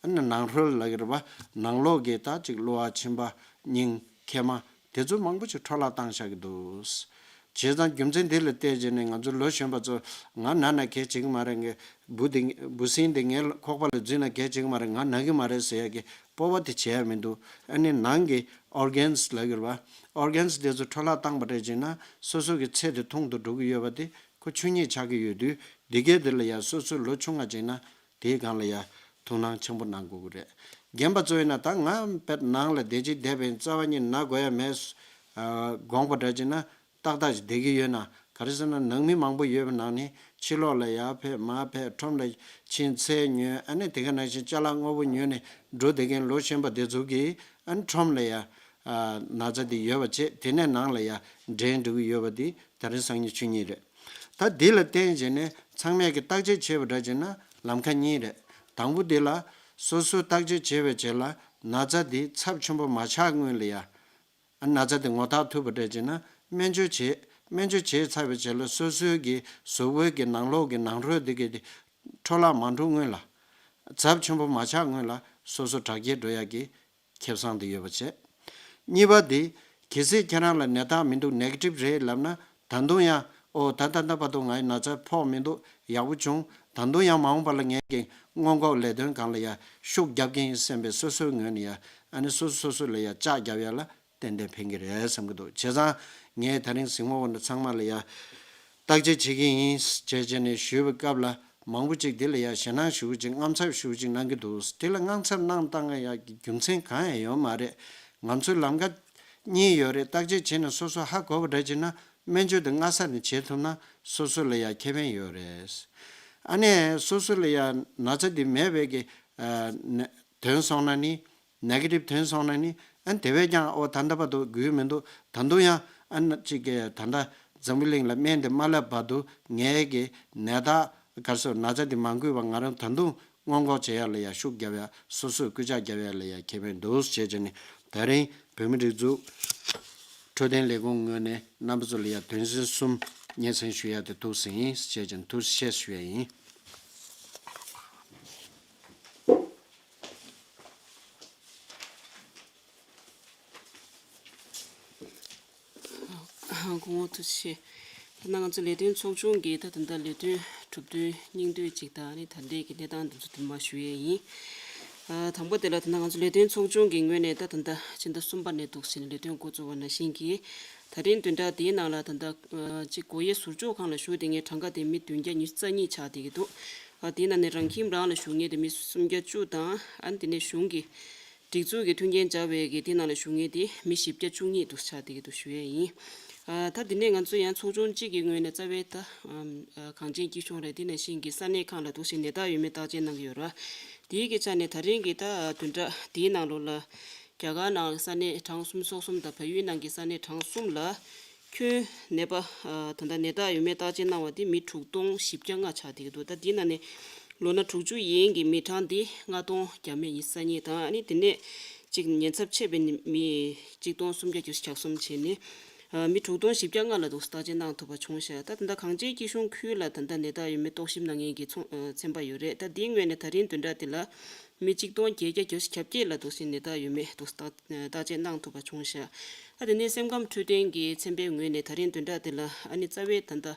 ཨ་ནི་ནང་ཧྲོལ་ལབ་ཀྱི་རེད་པ། ནང་ལོགས་ཀྱི་ད་ཅིག་གློ་བ་མཆིན་པ་སྙིང་མཁལ་མ་དེ་ཚོ་མང་པོ་ཅིག་འཕྲོ་བརླག་བཏང་བཞག་གི་འདུག་བྱས་ཙང་རྒྱུ་མཚན་འདི་ལ་བལྟས་བྱས་ནས་ང་ཚོ་ལོ་གཞོན་པ་ཚོ་ང་ན་ན་གལ་ཆེ་གི་མ་རེད། ངའི་འབུ་འདི་འབུ་སྲིན་འདི་ངའི་ཁོག་པ་ལ་འཛུལ་ན་གལ་ཆེ་གི་མ་རེད། ང་ན་གི་མ་རེད་ཟེར་ཡ་གི་སྤོབས་པ་དེ་བྱས་ཡ་མི་འདུག་ཨ་ནི་ནང་གི་ཨོར་གན་སི་ལབ་ཀྱི་རེད་པ། ཨོར་གན་སི་དེ་ཚོ་འཕྲོ་བརླག་བཏང་པ་འདྲ་བྱས་ན་སོ་སོ་གི་ཚེ་དེ་ཐུང་དུ་འགྲོ་གི་ཡོད་པ་དེ་ཁོ་ཆོས་ཉིད་ཆགས་ཀྱི་ཡོད་དུས། འདི་གའི་དེ་ལ་ཡ་སོ་སོའི་ལོ་ཆུང་བ་བྱས་ན་དེའི་སྒང་ལ་ཡ་ཐུགས་སྣང་ཆེན་པོ་གནང་དགོས་ཀྱི་རེད། རྒན་པ་ཚོ་ཡིན་ན་ད་ང་དཔེར་ནང་ལ་བསྡད་ཅིག་བསྡད་པའི་རྩ་བ་ཉིད་ན་དགོས་ཡ་མེད། ཨ་དགོངས་པ་འདྲ་བྱས་ན་ཏག་ཏག་ཅིག་བསྡད་ཀྱི་ཡོད་ན། ག་རེ་ཟེར་ན་ནང་མི་མང་པོ་ཡོད་པའི་ནང་ནས་ཕྱི་ལོགས་ལ་ཡར་ཕེབས་མར་ཕེབས། ཁྲོམ་ལ་ཕྱིན་ཚལ་ཉོས། ཨ་ནི་དེ་ག་ནང་བཞིན་ཅ་ལག་དངོས་པོ་ཉོས་ནས་འགྲོ་བསྡད་མཁན་ལོ་གཞོན་པ་དེ་ཚོ་གིས་ཨ་ནི་ཁྲོམ་ལ་ཡར་ཨ་ན་ཚ་དེ་ཡོད་པ་བྱས། དེ་ནས་ནང་ལ་ཡར་འདྲེན་འགྲོ་གི་ཡོད་པ་དེ་ད་རིང་སང་ཉིན་ཆོས་ཉིད་རེད། ད་འདི་ལ་བརྟེན་བྱས་ནས་ཚང་མས་ཀྱི་བརྟག་དཔྱད་བྱས་པ་འདྲ་བྱས་ན་ལམ་ཁ་གཉིས་རེད། དང་པོ་འདི་ལ་སོ་སོས་བརྟག་དཔྱད་བྱས་པའི་རྗེས་ལ་ན་ཚ་འདི་ཚབས་ཆེན་པོ་མ་ཆགས་སྔོན་ལ་ཡ། ཨ་ན་ཚ་འདི་ངོ་ཐག་ཐུབ་པ་འདྲ་བྱས་ན་སྨན་བཅོས་བྱེད། སྨན་བཅོས་བྱས་ཚར་བའི་རྗེས་ལ་སོ་སོའི་གི་གཟུགས་པོའི་གི་ནང་ལོགས་གི་ནང་ཁྲོལ་འདི་གི་འཕྲོ་བརླག་མ་འགྲོ་སྔོན་ལ། ཚབས་ཆེན་པོ་མ་ཆགས་སྔོན་ལ་སོ་སོ་དྲག་སྐྱེད་འགྲོ་ཡག་གི་ཁེ་བཟང་དེ་ཡོད་པ་བྱས། གཉིས་པ་དེ། གལ་སྲིད་ཁྱེད་རང་ལ་ནད་རྟགས་མི་འདུག་ནེ་གེ་ཊིབ་རེད་ལབ་ན། ད་དུང་ཡང་ཨོ་ད་ད་ལྟ་བར་དུ་ང་ཡི་ན་ཚ་ཕོག་མི་འདུག་ཡག་པོ་བྱུང་། ད་དུང་ཡང་མ་འོངས་པ་ལ་ངས་ཀྱི་སྔོན་འགོག་ལས་དོན་སྒང་ལ་ཡང་ཤུགས་རྒྱབ་ཀྱི་ཡིན་བསམ་པའི་སོ་སོའི་ངོས་ནས་ཡང་ཨ་ནི་སོ་སོ་སོ་སོ་ལ་ཡང་ལྕག་རྒྱབ་ཡག་ལ་ཏན་ཏན་ཕན་གྱི་རེད་བསམ་གྱི་འདུག་བྱས་ཙང་ངས་ད་རིང་གཟིགས་མོ་བ་འདི་ཚང་མ་ལ་ཡང་བརྟག་དཔྱད་བྱེད་ཀྱི་ཡིན་ཅེས་བྱས་ནས་ཞུས་པའི་སྐབས་ལ། མང་པོ་ཅིག་དེ་ལ་ཡང་ཞེད་སྣང་ཞེ་པོ་ཅིག་དངངས་འཚབ་ཞེ་པོ་ཅིག་གནང་གི་འདུག་དེ་ལ་དངངས་འཚབ་གནང་བཏང་ཡག་གི་རྒྱུ་མཚན་གང་ཡང་ཡོད་མ་རེད། ང་ཚོའི་ལམ་ཁ་གཉིས་ཡོད་རེད། བརྟག་དཔྱད་བྱས་ནས་སོ་སོ་ཧ་གོ་བ་འདྲ་བྱས་ན་སྨན་བཅོས་དེ་སྔ་ས་ནས་བྱེད་ཐུབ་ན་སོ་སོ་ལ་ཡང་ཁེ་ཕན་ཡོད་རེད། ཨ་ནི་སོ་སོ་ལ་ཡང་ན་ཚ་དེ་མེད་པའི་གི་ཨ་ནི་ཐོན་སོང་ན་ནི། ནེ་གེ་ཊིབ་ཐོན་སོང་ན་ནི་ཨ་ནི་དེ་བས་ཀྱང་ཨོ་ད་ལྟ་བར་དུ་འགོས་མི་འདུག་ད་དུང་ཡང་ཨ་ནི་གཅིག་གི་ད་ལྟ་འཛམ་བུ་གླིང་ལ་སྨན་དེ་མ་སླེབས་བར་དུ་ངའི་གི་ནད་རྟགས་ག་རེ་ཟེར་ན་ཚ་དེ་མ་འགོས་པ་ང་རང་ད་དུང་སྔོན་འགོག་བྱེད་ཡག་ལ་ཡང་ཤུགས་རྒྱབ་ཡག་སོ་སོས་སྐུལ་ལྕག་རྒྱབ་ཡག་ལ་ཡང་ཁེ་ཕན་འདུག་ཅེས་བྱས་ནས་ད་རིང་བོད་མི་སྒྲིག་འཛུགས་འཕྲོད་བསྟེན་ལས་ཁུངས་ངོས་ནས་རྣམ་པ་ཚོ་ལ་ཡང་དོན་ཚན་གསུམ་སྙན་སེང་ཞུ་ཡག་དེ་འདུག་ཟིན་ཡིན་ཅེས་བྱས་ནས་ཐུགས་རྗེ་ཆེ་ཞུ་ཡག་ཡིན། སྐུ་ངོ་ཐུགས་རྗེ་ཆེ། ད་ནང་ང་ཚོ་ལས་དོན་ཚོགས་ཆུང་གིས་ད་ད་ལྟ་ལས་དོན་གྲུབ་དོན་སྙིང་བསྡུས་ཅིག་དང་ནི་ད་ལྟའི་གི་གནས་སྟངས་འདི་ཚོ་དེ་མ་ཞུ་ཡས་ཡིན། ཨ་དང་པོ་དེ་ལ་ད་ནང་ང་ཚོ་ལས་དོན་ཚོགས་ཆུང་གི་ངོས་ནས་ད་ད་ལྟ་ཕྱི་ཟླ་གསུམ་པ་ནས་འདུག་ཟིན་ལས་དོན་འགོ་བཙུགས་པ་ནང་བཞིན་གྱི་ད་རིང་བདུན་ཕྲག་འདིའི་ནང་ལ་ད་ལྟ་ཨ་གཅིག་སྒོ་དབྱེ་ཟུར་འཇོག་ཁང་ལ་བཞུགས་བསྡད་མཁན་གྲངས་ཀ་དེ་མི་བདུན་བརྒྱ་ཉི་ཤུ་རྩ་གཉིས་ཆགས་བསྡད་ཀྱི་འདུག་ཨ་དེའི་ནང་ནས་རང་ཁྱིམ་རང་ལ་བཞུགས་མཁན་དེ་མི་སུམ་བརྒྱ་བཅུ་དང་ཨ་ནི་དེ་ནས་གཞུང་གི་སྒྲིག་འཛུགས་ཀྱི་མཐུན་རྐྱེན་སྦྱར་བའི་གི་དེ་ནང་ལ་བཞུགས་མཁན་དེ་མི་བཞི་བརྒྱ་བཅུ་གཉིས་འདུག་ཆགས་བསྡད་ཀྱི་འདུག་ཞུ་ཡས་ཡིན། ཨ་ད་དེ་ནས་ང་ཚོ་ཡང་ཚོགས་ཆུང་གཅིག་གི་ངོས་ནས་རྩ་བའི་ད་ཨམ་ཨ་གངས་ཅན་སྐྱིད་གཤོངས་རེད། དེ་ནང་བཞིན་གྱི་ས་གནས་ཁག་ལ་འདུག་སེ་ནད་རྟགས་ཡོད་མེད་བརྟག་དཔྱད་གནང་གི་ཡོད་རེད། དེའི་གི་ཆ་ནས་ད་རིང་གི་ད་བདུན་ཕྲག་དེའི་ནང་ལོགས་ལ་རྒྱ་གར་ནང་ས་གནས་གྲངས་སུམ་ཅུ་སོ་གསུམ་དང་བལ་ཡུལ་ནང་གི་ས་གནས་གྲངས་གསུམ་ལ་ཁྱོན་ནད་པ་ཨ་ད་ལྟ་ནད་རྟགས་ཡོད་མེད་བརྟག་དཔྱད་གནང་བ་དེ་མི་དྲུག་སྟོང་བཞི་བརྒྱ་ལྔ་ཆགས་བསྡད་ཀྱི་འདུག་ད་དེའི་ནང་ནས་ལོ་ན་དྲུག་ཅུ་ཡན་གྱི་མི་གྲངས་དེ་ལྔ་སྟོང་བརྒྱ་མེད་ཉི་ཤུ་རྩ་གཉིས་དང་ཨ་ནི་དེ་ནས་གཅིག་ཉེན་ཚབས་ཆེ་བའི་མི་གཅིག་སྟོང་སུམ་བརྒྱ་བརྒྱད་ཅུ་གྱ་གསུམ་བྱས་ནས་ཨ་མི་དྲུག་སྟོང་བཞི་བརྒྱ་ལྔ་ལ་འདུག་བརྟག་དཔྱད་གནང་ཐུབ་པ་བྱུང་ཤག་ད་ད་ལྟ་གངས་ཅན་སྐྱིད་གཤོངས་ཁུལ་ལ་ད་ལྟ་ནད་རྟགས་ཡོད་མེད་རྟོག་ཞིབ་གནང་མཁན་གྱི་ཚོང་ཨ་ཚན་པ་ཡོད་རེད། ད་དེའི་ངོས་ནས་ད་རིང་བདུན་ཕྲག་དེ་ལ་མི་གཅིག་སྟོང་བརྒྱད་བརྒྱ་གྱ་བརྒྱད་ལ་འདུག་སེ་ནད་རྟགས་ཡོད་མེད་འདུག་བརྟག་བརྟག་དཔྱད་གནང་ཐུབ་པ་བྱུང་ཤག་ཨ་དེ་ནས་སེམས་ཁམས་འཕྲོད་བསྟེན་གྱི་ཚན་པའི་ངོས་ནས་ད་རིང་བདུན་ཕྲག་དེ་ལ་ཨ་ནི་རྩ་བའི་ད་ལྟ་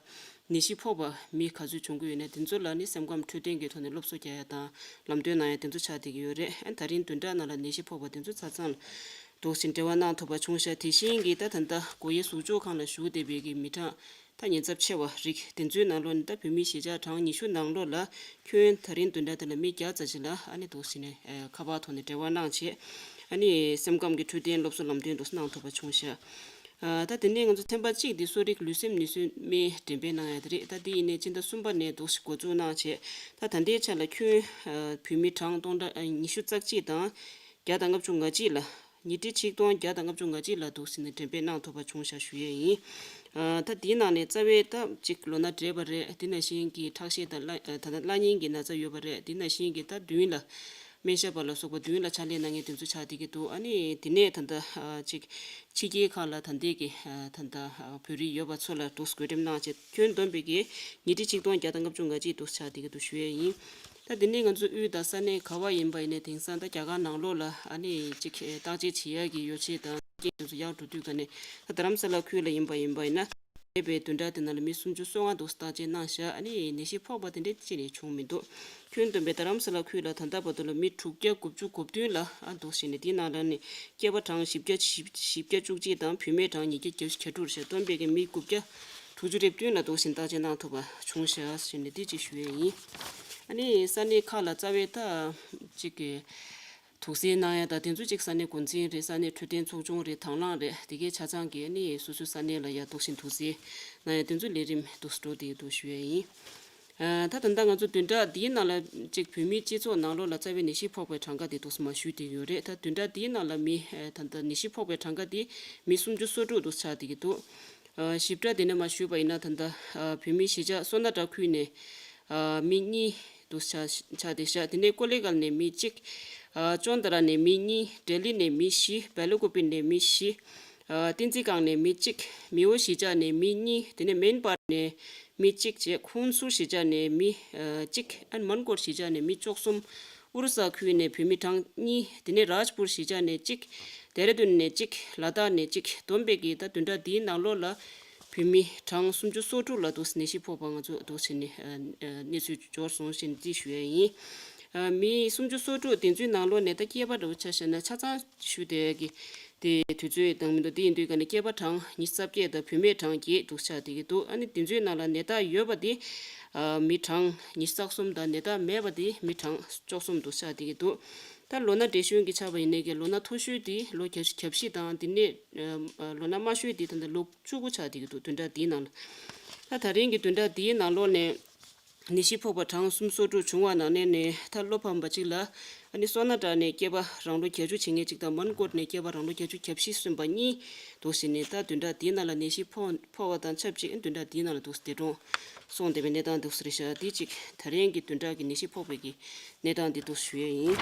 ནད་གཞི་ཕོག་པ་མི་ག་ཚོད་བྱུང་གི་ཡོད་ན་དེ་ཚོ་ལ་ནི་སེམས་ཁམས་འཕྲོད་བསྟེན་གྱི་ཐོག་ནས་སློབ་གསོ་རྒྱག་ཡ་དང་ལམ་སྟོན་གནང་ཡ་དེ་ཚོ་ཆགས་བསྡད་ཀྱི་ཡོད་རེད། ཨ་ད་རིང་བདུན་ཕྲག་ནང་ལ་ནད་གཞི་ཕོག་པ་དེ་ཚོ་ཆ་ཚང་ལ་འདུག་སེ་འབྲེལ་བ་གནང་ཐུབ་པ་བྱུང་ཤག་དེ་བཞིན་གྱི་ད་ད་ལྟ་སྒོ་དབྱེ་ཟུར་འཇོག་ཁང་ལ་བཞུགས་བསྡད་པའི་གི་མི་གྲངས་ད་ཉེན་ཚབས་ཆེ་བ་རིགས་དེ་ཚོའི་ནང་ལོགས་ནས་ད་བོད་མི་གཞིས་ཆགས་གྲངས་ཉི་ཤུ་ནང་ལོགས་ལ་ཁྱོན་ད་རིང་བདུན་ཕྲག་དེ་ལ་མི་བརྒྱ་ཙམ་ཞིག་ལ་ཨ་ནི་འདུག་སེ་ནས་ཨ་ཁ་པར་ཐོག་ནས་འབྲེལ་བ་གནང་བྱས་ཨ་ནི་སེམས་ཁམས་ཀྱི་འཕྲོད་བསྟེན་སློབ་གསོ་ལམ་སྟོན་འདུག་སེ་གནང་ཐུབ་པ་བྱུང་ཤག་ཨ་ད་དེ་ནས་ང་ཚོ་ཚན་པ་གཅིག་འདི་གསོ་རིག་ལུས་སེམས་ནུས་གསོའི་སྨན་འགྲེམས་སྤེལ་གནང་ཡ་དེ་རེད། ད་དེ་ཡིན་ནའི་སྤྱི་ཟླ་གསུམ་པ་ནས་འདུག་སེ་འགོ་འཛུགས་གནང་བྱས་ད་ད་ལྟའི་ཆ་ལ་ཁྱོན་ཨ་བོད་མི་གྲངས་སྟོང་ཕྲག་ཨ་ཉི་ཤུ་རྩ་གཅིག་དང་བརྒྱ་དང་ལྔ་བཅུ་ང་གཅིག་ལ་ཉིས་ཁྲི་ཆིག་སྟོང་བརྒྱ་དང་ལྔ་བཅུ་ང་གཅིག་ལ་འདུག་སེ་ནས་འགྲེམས་སྤེལ་གནང་ཐུབ་པ་བྱུང་ཤག་ཞུ་ཡས་ཡིན། ཨ་ད་དེའི་ནང་ནས་རྩ་བའི་ད་གཅིག་ལོ་ན་བགྲེས་པ་རེད། དེ་ནང་བཞིན་གྱི་ཁྲག་ཤེད་དང་བརླ་ད་ལྟ་བརླ་གཉན་གྱི་ན་ཚ་ཡོད་པ་རེད། དེ་ནང་བཞིན་གྱི་ད་མདུན་ལ་སྨན་ཞབས་པ་ལ་སོགས་པ་མདུན་ལ་ཕྱག་ལས་གནང་མཁན་དེ་ཚོ་ཆགས་བསྡད་ཀྱི་འདུག་ཨ་ནི་དེ་ནས་ད་ལྟ་ཨ་གཅིག་ཕྱི་རྒྱལ་ཁག་ལ་ད་ལྟའི་གི་ཨ་ད་ལྟ་ཨ་བོད་རིགས་ཡོད་པ་ཚོ་ལ་འདུག་སེ་བགོ་འགྲེམས་གནང་བྱས་ཁྱོན་བསྡོམས་པའི་གི་ཉིས་ཁྲི་ཆིག་སྟོང་བརྒྱ་དང་ལྔ་བཅུ་ང་གཅིག་འདུག་སེ་ཆགས་བསྡད་ཀྱི་འདུག་ཞུ་ཡས་ཡིན། ད་དེ་ནས་ང་ཚོ་དབུས་དང་ས་གནས་ག་བ་ཡིན་པ་ཡིན་ནའི་དེང་སང་ད་རྒྱ་གར་ནང་ལོགས་ལ་ཨ་ནི་གཅིག་བརྟག་དཔྱད་བྱེད་ཡག་གི་ཡོ་བྱད་དང་རྐྱེན་དེ་ཚོ་ཡག་འགྲོ་དུས་ཀ་ནས་ད་རྡ་རམ་ས་ལ་ཁུལ་ལ་ཡིན་པ་ཡིན་པ་ཡིན་ན། འདས་པའི་བདུན་ཕྲག་དེ་ནང་ལ་མི་སུམ་ཅུ་སོ་ལྔ་འདུག་བརྟག་དཔྱད་གནང་བཞག་ཨ་ནི་ནད་གཞི་ཕོག་པ་དེ་འདྲ་ཅི་ནས་བྱུང་མི་འདུག་ཁྱོན་བསྡོམས་པའི་རྡ་རམ་ས་ལ་ཁུལ་ལ་ད་ལྟ་བར་དུ་ལ་མི་དྲུག་བརྒྱ་དགུ་བཅུ་གོ་བདུན་ལ་ཨ་འདུག་བྱས་ནས་དེའི་ནང་ལ་ནི་སྐྱེས་པ་གྲངས་བཞི་བརྒྱ་བཞི་བརྒྱ་བཅུ་གཅིག་དང་བུད་མེད་གྲངས་ཉིས་བརྒྱ་གྱ་དྲུག་བྱས་བསྡོམས་པའི་གི་མི་དགུ་བརྒྱ་དྲུག་ཅུ་རེ་བདུན་ལ་འདུག་བྱས་བརྟག་དཔྱད་གནང་ཐུབ་པ་བྱུང་བཞག་ཟེར་ནས་དེ་ཅིག་ཞུ་ཡས་ཡིན། ཨ་ནི་ས་གནས་ཁག་ལ་རྩ་བའི་ད་ཅིག་གི་དུག་སེལ་གནང་ཡ་དང་དེ་ཚོ་གཅིག་ས་གནས་འགོ་འཛིན་རེད། ས་གནས་འཕྲོད་བསྟེན་ཚོགས་ཆུང་རེད། དང་བླངས་རེད། དེ་གའི་ཆ་ཚང་གིས་ནི་སོ་སོའི་ས་གནས་ལ་ཡ་འདུག་བཞིན་དུག་སེལ་གནང་ཡ་དེ་ཚོ་ལས་རིམ་འདུག་སེ་འགྲོ་བསྡད་འདུག་ཞུ་ཡ་ཡིན། ཨ། ད་ད་ལྟ་ང་ཚོ་བདུན་ཕྲག་འདིའི་ནང་ལ་གཅིག་བོད་མིའི་སྤྱི་ཚོགས་ནང་ལོགས་ལ་རྩ་བའི་ནད་གཞི་ཕོག་པའི་གྲངས་ཀ་དེ་འདུག་སེ་མར་ཞུས་བསྡད་ཡོད་རེད། ད་བདུན་ཕྲག་འདིའི་ནང་ལ་མི་ཨ། ད་ལྟ་ནད་གཞི་ཕོག་པའི་གྲངས་ཀ་དེ་མི་སུམ་ཅུ་སོ་དྲུག་འདུག་ཆགས་བསྡད་ཀྱི་འདུག་ཨ། ཞིབ་ཕྲ་དེ་ནས་མར་ཞུས་པ་ཡིན་ན། ད་ལྟ་ཨ། བོད་མིའི་གཞིས་ཆགས་སོ་ན་ཊ་ཁུལ་ནས་ཨ། མི་གཉིས་འདུག་ཆགས་ཆགས་བསྡད་ཤག་དེ་ནས་ཀོ་ལི་གལ་ནས་མི་གཅིག་ཨ། ཅོན་ཏ་ར་ནས་མི་གཉིས། ལྡི་ལི་ནས་མི་བཞི། བེ་ལ་ཀུ་པི་ནས་མི་བཞི། ཨ། བསྟན་འཛིན་སྒང་ནས་མི་གཅིག་མེའོ་གཞིས་ཆགས་ནས་མི་གཉིས། དེ་ནས་མེན་པར་ནས་མི་གཅིག་བྱས། ཁུན་སུར་གཞིས་ཆགས་ནས་མི་ཨ། གཅིག་ཨན་མན་ཀོར་གཞིས་ཆགས་ནས་མི་བཅུ་གསུམ། ཨོ་རི་ས་ཁུལ་ནས་བོད་མི་གྲངས་གཉིས། དེ་ནས་རཱཇ་པུར་གཞིས་ཆགས་ནས་གཅིག་ལྡེ་ར་ལྡུན་ནས་གཅིག་ལ་དྭགས་ནས་གཅིག་བསྡོམས་པས་ཀྱི་ད་བདུན་ཕྲག་འདིའི་ནང་ལོགས་ལ་བོད་མི་གྲངས་སུམ་ཅུ་སོ་དྲུག་ལ་འདུག་ནད་གཞི་ཕོག་པ་ང་ཚོ་འདུག་བྱས་ནས་ཨ། ཨ། གནས་ཚུལ་འབྱོར་སོང་ཞེས་འདི་ཞུ་ཡ་ཡིན། ཨ། མི་སུམ་ཅུ་སོ་དྲུག་དེ་ཚོའི་ནང་ལོགས་ནས་ད་སྐྱེས་པ་འདྲ་བོ་ཆ་བཞག་ན་ཆ་ཚང་ཞུ་བསྡད་ཀྱི་དེ་དུས་ཚོད་དང་མི་འདུག་དེ་ཡིན་དུས་ཀ་ནས་སྐྱེས་པ་གྲངས་ཉི་ཤུ་རྩ་བརྒྱད་དང་བུད་མེད་གྲངས་བརྒྱད་འདུག་ཆགས་བསྡད་ཀྱི་འདུག་ཨ་ནི་དེ་ཚོའི་ནང་ལ་ནད་རྟགས་ཡོད་པ་དེ་ཨ། མི་གྲངས་ཉི་ཤུ་རྩ་གསུམ་དང་ནད་རྟགས་མེད་པ་དེ་མི་གྲངས་བཅུ་གསུམ་འདུག་ཆགས་བསྡད་ཀྱི་འདུག་ད་ལོ་ན་བགྲེས་གཞོན་གྱི་ཆ་བ་ཡིན་ནའི་གི་ལོ་ན་མཐོ་ཤོས་དེ་ལོ་གྱ་གྱ་བཞི་དང་དེ་ནས་ཨ། ལོ་ན་དམའ་ཤོས་དེ་ད་ལྟ་ལོ་བཅུ་དགུ་ཆགས་བསྡད་ཀྱི་འདུག་བདུན་ཕྲག་འདིའི་ནང་ལ། ད་ད་རིང་གི་བདུན་ཕྲག་འདིའི་ནང་ལོགས་ནས་ནད་གཞི་ཕོག་པ་གྲངས་སུམ་ཅུ་སོ་དྲུག་བྱུང་བ་ནང་ནས་ནས་ད་བློ་ཕམ་པ་གཅིག་ལ། ཨ་ནི་སོ་ན་ཊ་ནས་སྐྱེས་པ་རང་ལོ་བརྒྱད་ཅུ་བྱེད་མཁན་གཅིག་དང་མན་ཀོར་ནས་སྐྱེས་པ་རང་ལོ་བརྒྱད་ཅུ་གྱ་བཞི་སོན་པ་གཉིས་འདུག་ཟེར་ནས། ད་བདུན་ཕྲག་འདིའི་ནང་ལ་ནད་གཞི་ཕོག་ཕོག་པ་དང་ཆབས་ཅིག་བདུན་ཕྲག་འདིའི་ནང་ལ་འདུག་སེ་འདས་གྲོངས་སོང་བསྡད་པའི་གནས་སྟངས་འདུག་ཟེར་ཤག་འདི་གཅིག་ད་རིང་གི་བདུན་ཕྲག་གི་ནད་གཞི་ཕོག་པའི་གི་གནས་སྟངས་འདི་འདུག་ཞུ་ཡས་ཡིན།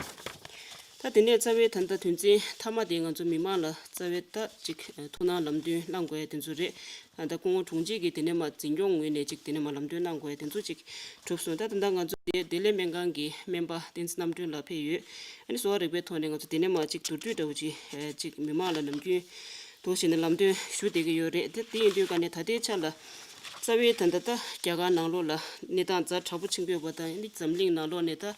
ད་དེ་ནས་རྩ་བའི་ད་ལྟ་དོན་ཚན་མཐའ་མ་དེ་ང་ཚོ་མི་མང་ལ་རྩ་བའི་ད་གཅིག་ཐུགས་སྣང་ལམ་སྟོན་གནང་དགོས་ཡ་དེ་ཚོ་རེད། ད་སྐུ་ངོ་དྲུང་ཆེ་གིས་དེ་ནས་མར་འཛིན་སྐྱོང་ངོས་ནས་ཅིག་དེ་ནས་མར་ལམ་སྟོན་གནང་དགོས་དེ་ཚོ་ཅིག་གྲུབ་སོང་། ད་ད་ལྟ་ང་ཚོ་དེ་བདེ་ལེགས་སྨན་ཁང་གི་སྨན་པ་བསྟན་འཛིན་རྣམ་གྲོལ་ལགས་ཕེབས་ཡོད། ཨ་ནི་གསོ་བ་རིག་པའི་ཐོག་ནས་ང་ཚོ་དེ་ནས་མར་ཅིག་མདོར་བསྡུས་འདྲ་བོ་ཅིག་ཅིག་མི་མང་ལ་ནམ་རྒྱུན་དུ་བྱས་ནས་ལམ་སྟོན་ཞུ་བསྡད་ཀྱི་ཡོད་རེད། དེ་དེ་ཡིན་དུས་ག་ནས་ད་ལྟའི་ཆ་ལ་རྩ་བའི་ད་ལྟ་ད་རྒྱ་གར་ནང་ལོགས་ལ་གནས་སྟངས་ཛ་དྲག་པོ་ཕྱིན་དགོས་པ་དང་། ཨ་ནི་འཛམ་གླིང་ནང་ལོགས་ནས་ད་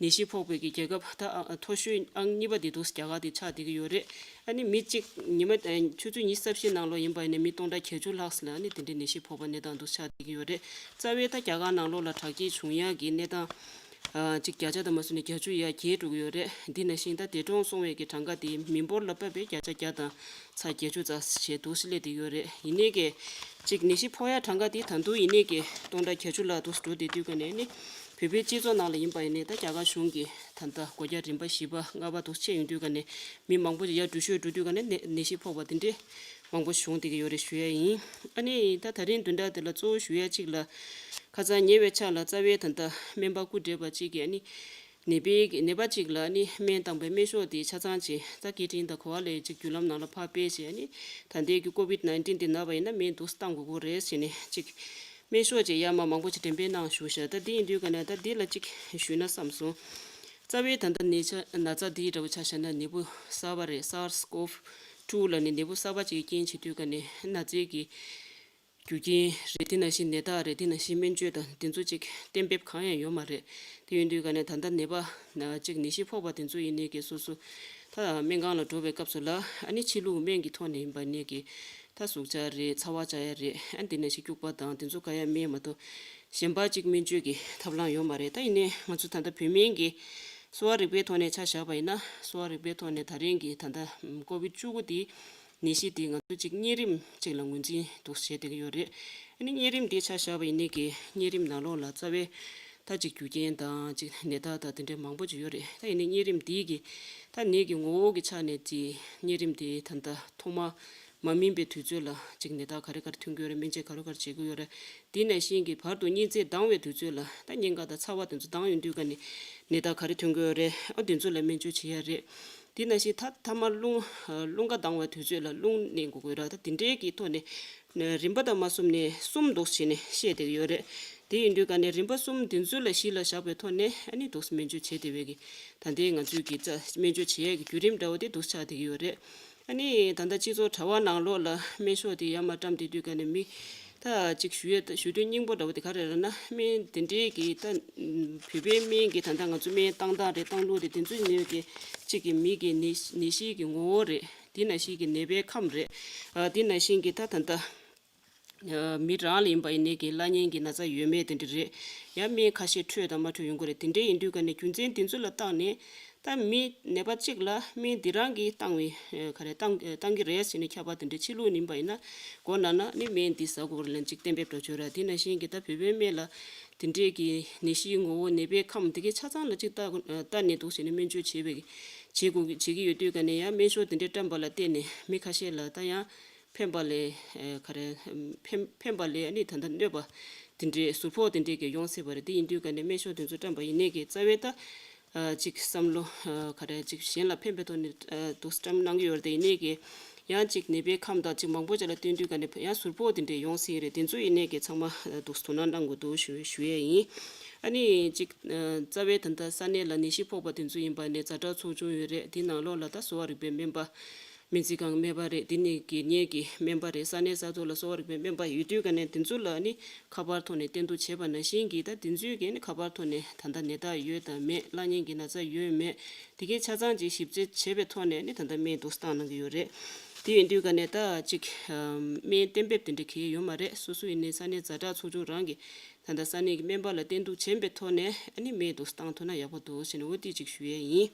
ནད་གཞི་ཕོག་པའི་གི་རྒྱལ་ཁབ་ད་ཨ་མཐོ་ཤོས་ཨང་གཉིས་པ་དེ་འདུག་རྒྱ་གར་དེ་ཆགས་བསྡད་ཀྱི་ཡོད་རེད། ཨ་ནི་མི་གཅིག་ཉི་མ་ཆུ་ཚོད་ཉི་ཤུ་རྩ་བཞི་ནང་ལོགས་ཡིན་པ་ཡིན་ནའི་མི་སྟོང་ཕྲག་བརྒྱད་ཅུ་ལྷག་ཙམ་ལ་ཨ་ནི་དེ་འདྲའི་ནད་གཞི་ཕོག་པ་གནས་སྟངས་འདུག་ཆགས་བསྡད་ཀྱི་ཡོད་རེད། རྩ་བའི་ད་རྒྱ་གར་ནང་ལོགས་ལ་དྲག་སྐྱེད་བྱུང་ཡག་གི་གནས་སྟངས་ཨ་གཅིག་བརྒྱ་ཆ་དང་མ་སོང་ནས་བརྒྱད་ཅུ་ཡར་རྒྱས་འགྲོ་གི་ཡོད་རེད། འདི་ནང་བཞིན་ད་འདས་གྲོངས་སོང་བའི་གི་གྲངས་ཀ་དེ་མི་འབོར་ལ་དཔག་པའི་བརྒྱ་ཆ་བརྒྱ་དང་ཚེག་བརྒྱད་ཅུ་ཙམ་ཞིག་འདུག་སེ་སླེབས་བསྡད་ཡོད་རེད། ཡིན་ནའི་གི་གཅིག་ནད་གཞི་ཕོག་ཡག་གྲངས་ཀ་དེ་ད་དུང་ཡིན་ནའི་གི་སྟོང་ཕྲག་བརྒྱད་ཅུ་ལ་འདུག་འགྲོ་བསྡད་དུས་ག་ནས་ནི་བོད་པའི་སྤྱི་ཚོགས་ནང་ལ་ཡིན་པ་ཡིན་ནའི་ད་རྒྱ་གར་གཞུང་གི་ད་ལྟ་སྒོ་རྒྱག་རིམ་པ་བཞི་པ་ལྔ་པ་འདུག་ཆད་ཡོང་དུས་ག་ནས་མི་མང་པོ་ཅིག་ཡར་འགྲོ་ཤོས་འགྲོ་དུས་ག་ནས་ནད་ནད་གཞི་ཕོག་པ་དེ་འདྲའི་མང་པོ་བྱུང་བསྡད་ཀྱི་ཡོད་རེད་ཞུ་ཡ་ཡིན། ཨ་ནི་ད་ད་རིང་བདུན་ཕྲག་འདི་ལ་གཙོ་བོ་ཞུ་ཡ་གཅིག་ལ་ཁ་སང་ཉེ་བའི་ཆར་ལ་རྩ་བའི་ད་ལྟ་སྨན་པ་སྐུ་བགྲེས་པ་གཅིག་གིས་ཨ་ནི་ནད་པའི་ནད་པ་གཅིག་ལ་ཨ་ནི་སྨན་བཏང་པའི་སྨན་ཤོག་དེ་ཆ་ཚང་ཅིག་ད་སྐད་འཕྲིན་དང་ག་བ་ལ་ཅིག་བརྒྱུད་ལམ་ནང་ལ་ཕར་སྤེལ་བྱས། ཨ་ནི་ད་ལྟའི་གི་ཀོ་བིད་ནའིན་ཊིན་དེ་ན་བ་ཡིན་ན་སྨན་འདུག་སེ་བཏང་དགོས་ཀྱི་རེད་ཟེར་ནས་ཅིག་སྨན་ཤོག་ཅིག་ཡར་མར་མང་པོ་ཅིག་འགྲེམས་སྤེལ་གནང་བཞུགས་ཤག་ད་འདི་ཡིན་དུས་ག་ནས་ད་འདི་ལ་ཅིག་ཞུས་ན་བསམ་སོང་། རྩ་བའི་ད་ལྟ་ནད་ཆ་ན་ཚ་འདི་འདྲ་བོ་ཆ་བཞག་ན་ནད་འབུ་གསར་པ་རེད། སཱར་སི་ཀོབ་ཊུ་ལབ་ནས་ནད་འབུ་གསར་པ་ཅིག་རྐྱེན་བྱེད་དུས་ག་ནས་ན་ཚའི་གི་རྒྱུ་རྐྱེན་རེད། དེ་ནང་བཞིན་ནད་རྟགས་རེད། དེ་ནང་བཞིན་སྨན་བཅོས་དང་དེ་ཚོ་ཅིག་གཏན་འབེབས་གང་ཡང་ཡོད་མ་རེད། དེ་ཡིན་དུས་ག་ནས་ད་ལྟ་ནད་པ་ན་ཅིག་ནད་གཞི་ཕོག་པ་དེ་ཚོ་ཡིན་ནའི་གི་སོ་སོ་ད་སྨན་ཁང་ལ་འགྲོ་བའི་སྐབས་སུ་ལ་ཨ་ནི་ཕྱི་ལུགས་སྨན་གྱི་ཐོག་ནས་ཡིན་པ་ནས་གི་ད་ཟུག་བཅག་རེད། ཚ་བ་བཅག་ཡ་རེད། ཨ་དེ་ནང་བཞིན་སྐྱུག་པ་དང་དེ་ཚོ་ག་ཡ་སྨན་མ་གཏོགས་གཞན་པ་ཅིག་སྨན་བཅོས་ཀྱི་ཐབས་ལམ་ཡོད་མ་རེད། ད་ཡིན་ནའི་ང་ཚོ་ད་ལྟ་བོད་སྨན་གྱི་གསོ་བ་རིག་པའི་ཐོག་ནས་ཆ་བཞག་པ་ཡིན་ན། གསོ་བ་རིག་པའི་ཐོག་ནས་ད་རིང་གི་ད་ལྟ་ཀོ་བིད་བཅུ་དགུ་དེ་ནད་གཞི་དེ་ང་ཚོ་གཅིག་གཉན་རིམས་གཅིག་ལ་ངོས་འཛིན་འདུག་བྱས་བསྡད་ཀྱི་ཡོད་རེད། ཨ་ནི་གཉན་རིམས་དེ་ཆ་བཞག་པ་ཡིན་ནའི་གི་གཉན་རིམས་ནང་ལོགས་ལ་རྩ་བའི་ད་གཅིག་རྒྱུ་རྐྱེན་དང་གཅིག་ནད་རྟགས་དང་དེ་འདྲའི་མང་པོ་ཅིག་ཡོད་རེད། ད་ཡིན་ནའི་གཉན་རིམས་དེ་གི་ད་ནད་ཀྱི་ངོ་བོ་གི་ཆ་ནས་ཅིག་གཉན་རིམས་དེ་ད་ལྟ་ཐོག་མ་མ་སྨིན་པའི་དུས་ཚོད་ལ་ཅིག་ནད་རྟགས་ག་རེ་ག་རེ་ཐོན་གྱི་ཡོད་རེད། སྨན་དཔྱད་ག་རེ་ག་རེ་བྱེད་ཀྱི་ཡོད་རེད། དེ་ནང་བཞིན་གྱི་བར་དུ་གཉན་ཚད་ལྡང་བའི་དུས་ཚོད་ལ་ད་གཉན་ཁ་དང་ཚ་བ་དེ་ཚོ་ལྡང་ཡོང་དུས་ག་ནས་ནད་རྟགས་ག་རེ་ཐོན་གྱི་ཡོད་རེད། ཨ་དེ་ཚོ་ལ་སྨན་བཅོས་བྱེད་ཡ་རེད། དེ་ནང་བཞིན་ད་མཐའ་མ་རླུང་རླུང་ཁ་ལྡང་བའི་དུས་ཚོད་ལ་རླུང་མནན་དགོས་ཀྱི་ཡོད་རེད། ད་དེ་འདྲའི་གི་ཐོག་ནས་རིམ་པ་དང་མ་ཟིན་ནས་གསུམ་འདུག་བྱས་ནས་བཤད་བསྡད་ཀྱི་ཡོད་རེད། དེ་ཡིན་དུས་ག་ནས་རིམ་པ་གསུམ་དེ་ཚོ་ལ་གཞི་ལ་བཞག་པའི་ཐོག་ནས་ཨ་ནི་འདུག་སྨན་བཅོས་བྱེད་བསྡད་པའི་གི་ད་ལྟའི་ང་ཚོའི་གི་རྩ་སྨན་བཅོས་བྱེད་ཡས་ཀྱི་བརྒྱུད་རིམ་འདྲ་བོ་དེ་འདུག་ཆགས་བསྡད་ཀྱི་ཡོད་རེད། ཨ་ནི་ད་ལྟ་སྤྱི་ཚོགས་དྲ་བ་ནང་ལོགས་ལ་སྨན་ཤོག་དེ་ཡར་མར་བཀྲམ་བསྡད་དུས་ག་ནས་མི་ད་ཅིག་ཞུ་ཡས་ཞུ་དོན་སྙིང་པོ་འདྲ་བོ་དེ་ག་རེ་རེད་ན། སྨན་དེ་འདྲའི་གི་ད་བོད་པའི་སྨན་གྱི་ད་ལྟ་ང་ཚོ་སྨན་བཏང་སྟངས་རེད། བཏང་ལུགས་རེད། དེ་ཚོ་ནས་གི་གཅིག་གི་མི་གི་ནད་ནད་གཞི་གི་ངོ་བོ་རེད། དེ་ནང་བཞིན་གྱི་ནད་པའི་ཁམས་རེད། ཨ་དེ་ནང་བཞིན་གྱི་ད་ད་ལྟ་ཨ་མི་རང་ལ་ཡིན་པ་ཡིན་ནའི་གི་བླ་གཉན་གྱི་ན་ཚ་ཡོད་མེད་དེ་འདྲ་རེད། ཡང་སྨན་ཁ་ཤས་འཕྲོད་དང་མ་འཕྲོད་ཡོང་གི་རེད། དེ་འདྲའི་ཡིན་དུས་ག་ནས་རྒྱུ་མཚན་དེ་ཚོ་ལ་བརྟགས་ནས་ ད་མི་ནད་པ་གཅིག་ལ་སྨན་འདི་རང་གིས་བཏང་བའི་ཨ་ག་རེ་བཏང་བཏང་གི་རེད་ཟེར་ནས་ཁྱབ་པ་དེ་འདྲ་ཕྱི་ལུགས་ཡིན་པ་ཡིན་ན་མགོ་ན་ན་ནི་སྨན་འདི་ཟ་དགོས་རེད་ལབ་ཅིག་གཏན་འབེབས་འགྲོ་ཆོག་ར། དེ་ནང་བཞིན་གྱི་ད་བོད་པའི་སྨན་ལ་དེ་འདྲས་ཀྱི་ནད་གཞིའི་ངོ་བོ་ནད་པའི་ཁམས་དེ་གའི་ཆ་ཚང་ལ་ཅིག་ལྟ་ལྟ་ནས་འདུག་ཟེར་ནས་སྨན་བཅོས་བྱེད་པའི་བྱེད་དགོས་བྱེད་ཀྱི་ཡོད་དུས་ག་ནས་ཡང་སྨན་ཤོག་དེ་འདྲས་བཀྲམ་པ་ལ་བརྟེན་ནས་མི་ཁ་ཤས་ལ་ད་ཡང་ཕན་པ་ལས་ཨ་ག་རེ་ཕན་ཕན་པ་ལས་ཨ་ནི་ད་ལྟ་གནོད་པ་དེ་འདྲའི་ཟུར་ཕོག་དེ་འདྲའི་གི་ཡོང་སྲིད་པ་རེད། དེ་ཡིན་དུས་ག་ནས་སྨན་ཤོག་དེ་ཚོ་བཀྲམ་པ་ཡིན་ནའི་གི་རྩ་བའི་ད་ཨ་ཅིག་བསམ་བློ་ཨ་ག་རེ་ཅིག་གཞན་ལ་ཕན་པའི་ཐོག་ནས་ཨ་འདུག་བཀྲམ་གནང་གི་ཡོད་རེད། དེ་ཡིན་ནའི་གི་ཡང་ཅིག་ནད་པའི་ཁམས་དང་ཅིག་མང་པོ་ཅིག་ལ་བསྟུན་དུས་ག་ནས་ཡང་ཟུར་ཕོག་དེ་འདྲའི་ཡོང་སྲིད་རེད། དེ་ཚོ་ཡིན་ནའི་གི་ཚང་མ་ཨ་འདུག་དོ་སྣང་གནང་དགོས་འདུག་ཞུ་ཞུ་ཡས་ཡིན། ཨ་ནི་ཅིག་ཨ་རྩ་བའི་ད་ལྟ་ས་གནས་ལ་ནད་གཞི་ཕོག་པ་དེ་ཚོ་ཡིན་པ་ནས་ཛ་དྲག་ཚོགས་ཆུང་ཡོད་རེད། དེ་ནང་ལོགས་ལ་ད་གསོ་བ་རིག་པའི་སྨན་པ། སྨན་རྩིས་ཁང་སྨན་པ་རེད། དེ་ནས་དགེ་བསྙེན་གྱི་སྨན་པ་རེད། ས་གནས་ས་ཐོག་ལ་གསོ་བ་རིག་པའི་སྨན་པ་ཡོད་དུས་ག་ནས་དེ་ཚོ་ལ་ནི་ཁ་པར་ཐོག་ནས་བསྟེན་གཏུག་བྱས་པ་ནང་བཞིན་གྱི་ད་དེ་ཚོས་ཀྱི་ནི་ཁ་པར་ཐོག་ནས་ད་ལྟ་ནད་རྟགས་ཡོད་དང་མེད། བརླག་ཉེན་གྱི་ན་ཚ་ཡོད་མེད་དེ་གའི་ཆ་ཚང་ཅིག་ཞིབ་དཔྱད་བྱས་པའི་ཐོག་ནས་ནི་ད་ལྟ་སྨན་འདུག་བཏང་གནང་གི་ཡོད་རེད། དེ་ཡིན་དུས་ག་ནས་ད་ཅིག་ཨམ་སྨན་གཏན་འབེབས་དེ་འདྲ་གང་ཡང་ཡོད་མ་རེད། སོ་སོ་ཡིན་ནའི་ས་གནས་ཛ་དྲག་ཚོགས་ཆུང་རང་གི་ད་ལྟ་ས་གནས་ཀྱི་སྨན་པ་ལ་བསྟེན་གཏུག་བྱེད་པའི་ཐོག་ནས་ཨ་ནི་སྨན་འདུག་བཏང་ཐུབ་ན་ཡག་པོ་འདུག་ཟེར་ནས་འོ་དེ་ཅིག་ཞུ་ཡས་ཡིན།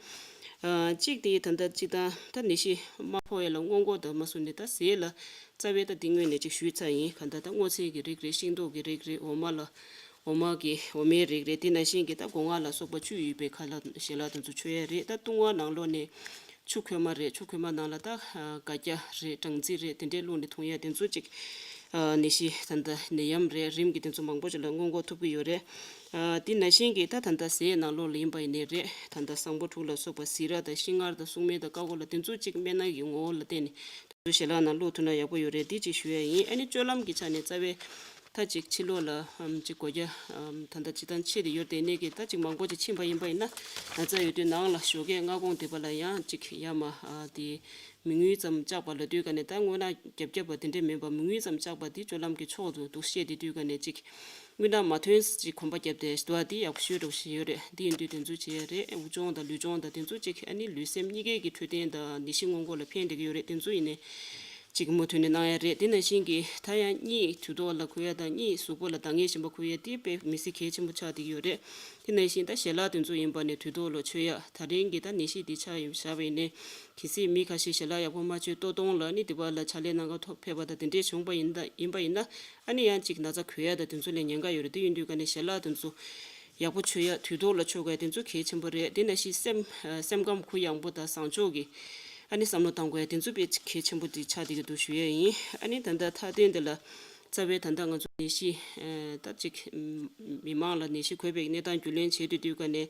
ཨ་གཅིག་དེ་ད་ལྟ་སྤྱིར་བཏང་ད་ནད་གཞི་མ་ཕོག་ཡས་ལ་སྔོན་འགོག་དང་མ་སུ་ནས་ད་ཟས་ལ་རྩ་བའི་ད་དེ་སྔོན་ནས་ཅིག་ཞུས་ཚར་ཡིན། ག་ད་ད་སྔོ་ཚལ་གྱི་རིགས་རེད། ཤིང་ཏོག་གི་རིགས་རེད། འོ་མ་ལ་འོ་མ་གི་འོ་མའི་རིགས་རེད། དེ་ནང་བཞིན་གྱི་ད་སྒོ་ང་ལ་སོགས་པ་བཅུད་ཡོད་པའི་ཁ་ལག་ཞལ་ལག་དེ་ཚོ་མཆོད་ཡས་རེད། ད་བཏུང་བ་ནང་ལོགས་ནས་ཆུ་ཁོལ་མ་རེད། ཆུ་ཁོལ་མ་ནང་ལ་ད་ཨ་སྒ་སྐྱ་རེད། སྦྲང་རྩི་རེད། དེ་འདྲའི་བླུགས་ནས་འཐུང་ཡ་དེ་ཚོ་ཅིག་ཨ་ནད་གཞི་ད་ལྟ་ནད་ཡམས་རེད། རིམས་ཀྱི་དེ་ཚོ་མང་པོ་ཅིག་ལ་སྔོན་འགོག་ཐུབ་ཀྱི་ཡོད་རེད། ཨ་དེ་ནང་བཞིན་གྱི་ད་ད་ལྟ་ཟས་ནང་ལོགས་ལ་ཡིན་པ་ཡིན་ནའི་རེད། ད་ལྟ་བསང་ཕོ་དྲུག་ལ་སོགས་པ་ཟི་ར་དང་ཤིང་མངར་དང་སྲུང་མའི་དང་ཀ་ཀོ་ལ་དེ་ཚོ་ཅིག་སྨན་སྣ་ཡི་ངོ་བོ་ལ་བརྟེན་ནས་ད་ཚོ་ཞལ་ལག་ནང་བླུགས་ཐུབ་ན་ཡག་པོ་ཡོད་རེད། དེ་ཅིག་ཞུ་ཡ་ཡིན། ཨ་ནི་སྤྱོད་ལམ་གྱི་ཆ་ནས་རྩ་བའི་ད་ཅིག་ཕྱི་ལོགས་ལ་ཨམ་ཅིག་སྒོ་རྒྱ་ཨམ་ད་ལྟ་སྤྱིར་བཏང་ཕྱེ་དེ་ཡོད་དེ་ནས་ཀྱི་ད་ཅིག་མང་པོ་ཅིག་ཕྱིན་པ་ཡིན་པ་ཡིན་ན་ན་ཚ་ཡོད་དུས་ནང་ལ་ཞོགས་ཀས་སྔ་དགོང་དེ་པ་ལ་ཡང་ཅིག་ཡ་མ་ཨ་དེ་མི་རྔུལ་ཙམ་བཅག་པ་ལ་དུས་ག་ནས་ད་རྔུལ་ནག་རྒྱབ་རྒྱབ་པ་དེ་འདྲས་མིན་པ་མི་རྔུལ་ཙམ་བཅག་པ་དེ་སྤྱོད་ལམ་གྱི་མཆོག་ཏུ་འདུག་བཤད་དེ་དུས་ག་ནས་ཅིག་རྔུལ་ནག་མ་ཐོན་ཅིག་གོམ་པ་རྒྱབ་དེ་འདུག་ཨ་དེ་ཡག་པོ་ཤོས་འདྲ་བོ་ཞིག་ཡོད་རེད། དེ་ཡིན་དུས་དེ་ཚོ་བྱེད་ཡ་རེད། དབུགས་སྦྱོང་དང་ལུས་སྦྱོང་དང་དེ་ཚོ་ཅིག་ཨ་ནི་ལུས་སེམས་གཉིས་ཀའི་གི་འཕྲོད་བསྟེན་དང་ནད་གཞི་སྔོན་འགོག་ལ་ཕན་བདེ་གི་ཡོད་རེད། དེ་ཚོ་ཡིན་ནས་ཅིག་མུ་མཐུད་ནས་གནང་ཡ་རེད། དེ་ནང་བཞིན་གྱི་ད་ཡང་གཉིད་དུས་ཐོག་ལ་ཁུག་ཡ་དང་གཉིད་གཟུགས་པོ་ལ་འདང་ངེས་ཞིམ་པོ་ཁུག་ཡ་དེ་དཔེ་མི་སྲིད་གལ་ཆེན་པོ་ཆགས་བསྡད་ཀྱི་ཡོད་རེད། དེ་ནང་བཞིན་ད་ཞལ་ལག་དེ་ཚོ་ཡིན་པ་ནས་དུས་ཐོག་ལ་མཆོད་ཡ། ད་རིང་གི་ད་ནད་གཞི་འདི་ཆགས་ཡོད་བཞག་པ་ཡིན་ནས་གལ་སྲིད་མི་ཁ་ཤས་ཞལ་ལག་ཡག་པོ་མ་མཆོད་ལྟོ་སྟོང་ལ་ནི་དེ་པ་ལ་ཕྱག་ལས་གནང་ག་ཐོག་ཕེབས་པ་དང་དེ་འདྲས་བྱུང་པ་ཡིན་ད་ཡིན་པ་ཡིན་ན་ཨ་ནི་ཡང་ཅིག་ན་ཚ་འགོས་ཡ་དང་དེ་ཚོ་ལ་ཉེན་ཁ་ཡོད་རེད། དེ་ཡིན་དུས་ག་ནས་ཞལ་ལག་དེ་ཚོ་ཡག་པོ་མཆོད་ཡ་དུས་ཐོག་ལ་མཆོད་དགོས་ཡ་དེ་ཚོ་གལ་ཆེན་པོ་རེད། དེ་ནང་བཞིན་སེམས་སེམས་ཁམས་གུ་ཡངས་པོ་དང་བཟང་ཕྱོགས་ཀྱི་ཨ་ནི་བསམ་བློ་གཏང་དགོས་ཡ་དེ་ཚོ་དཔེ་གལ་ཆེན་པོ་དེ་ཆགས་བསྡད་ཀྱི་འདུག་ཞུ་ཡ་ཡིན། ཨ་ནི་ད་ལྟ་མཐའ་དོན་འདི་ལ་རྩ་བའི་ད་ལྟ་ང་ཚོ་ནད་གཞི་ད་ཅིག་མི་མང་ལ་ནད་གཞི་འགོས་པའི་གནས་སྟངས་རྒྱུས་ལོན་བྱེད་དུས་དུས་ག་ནས་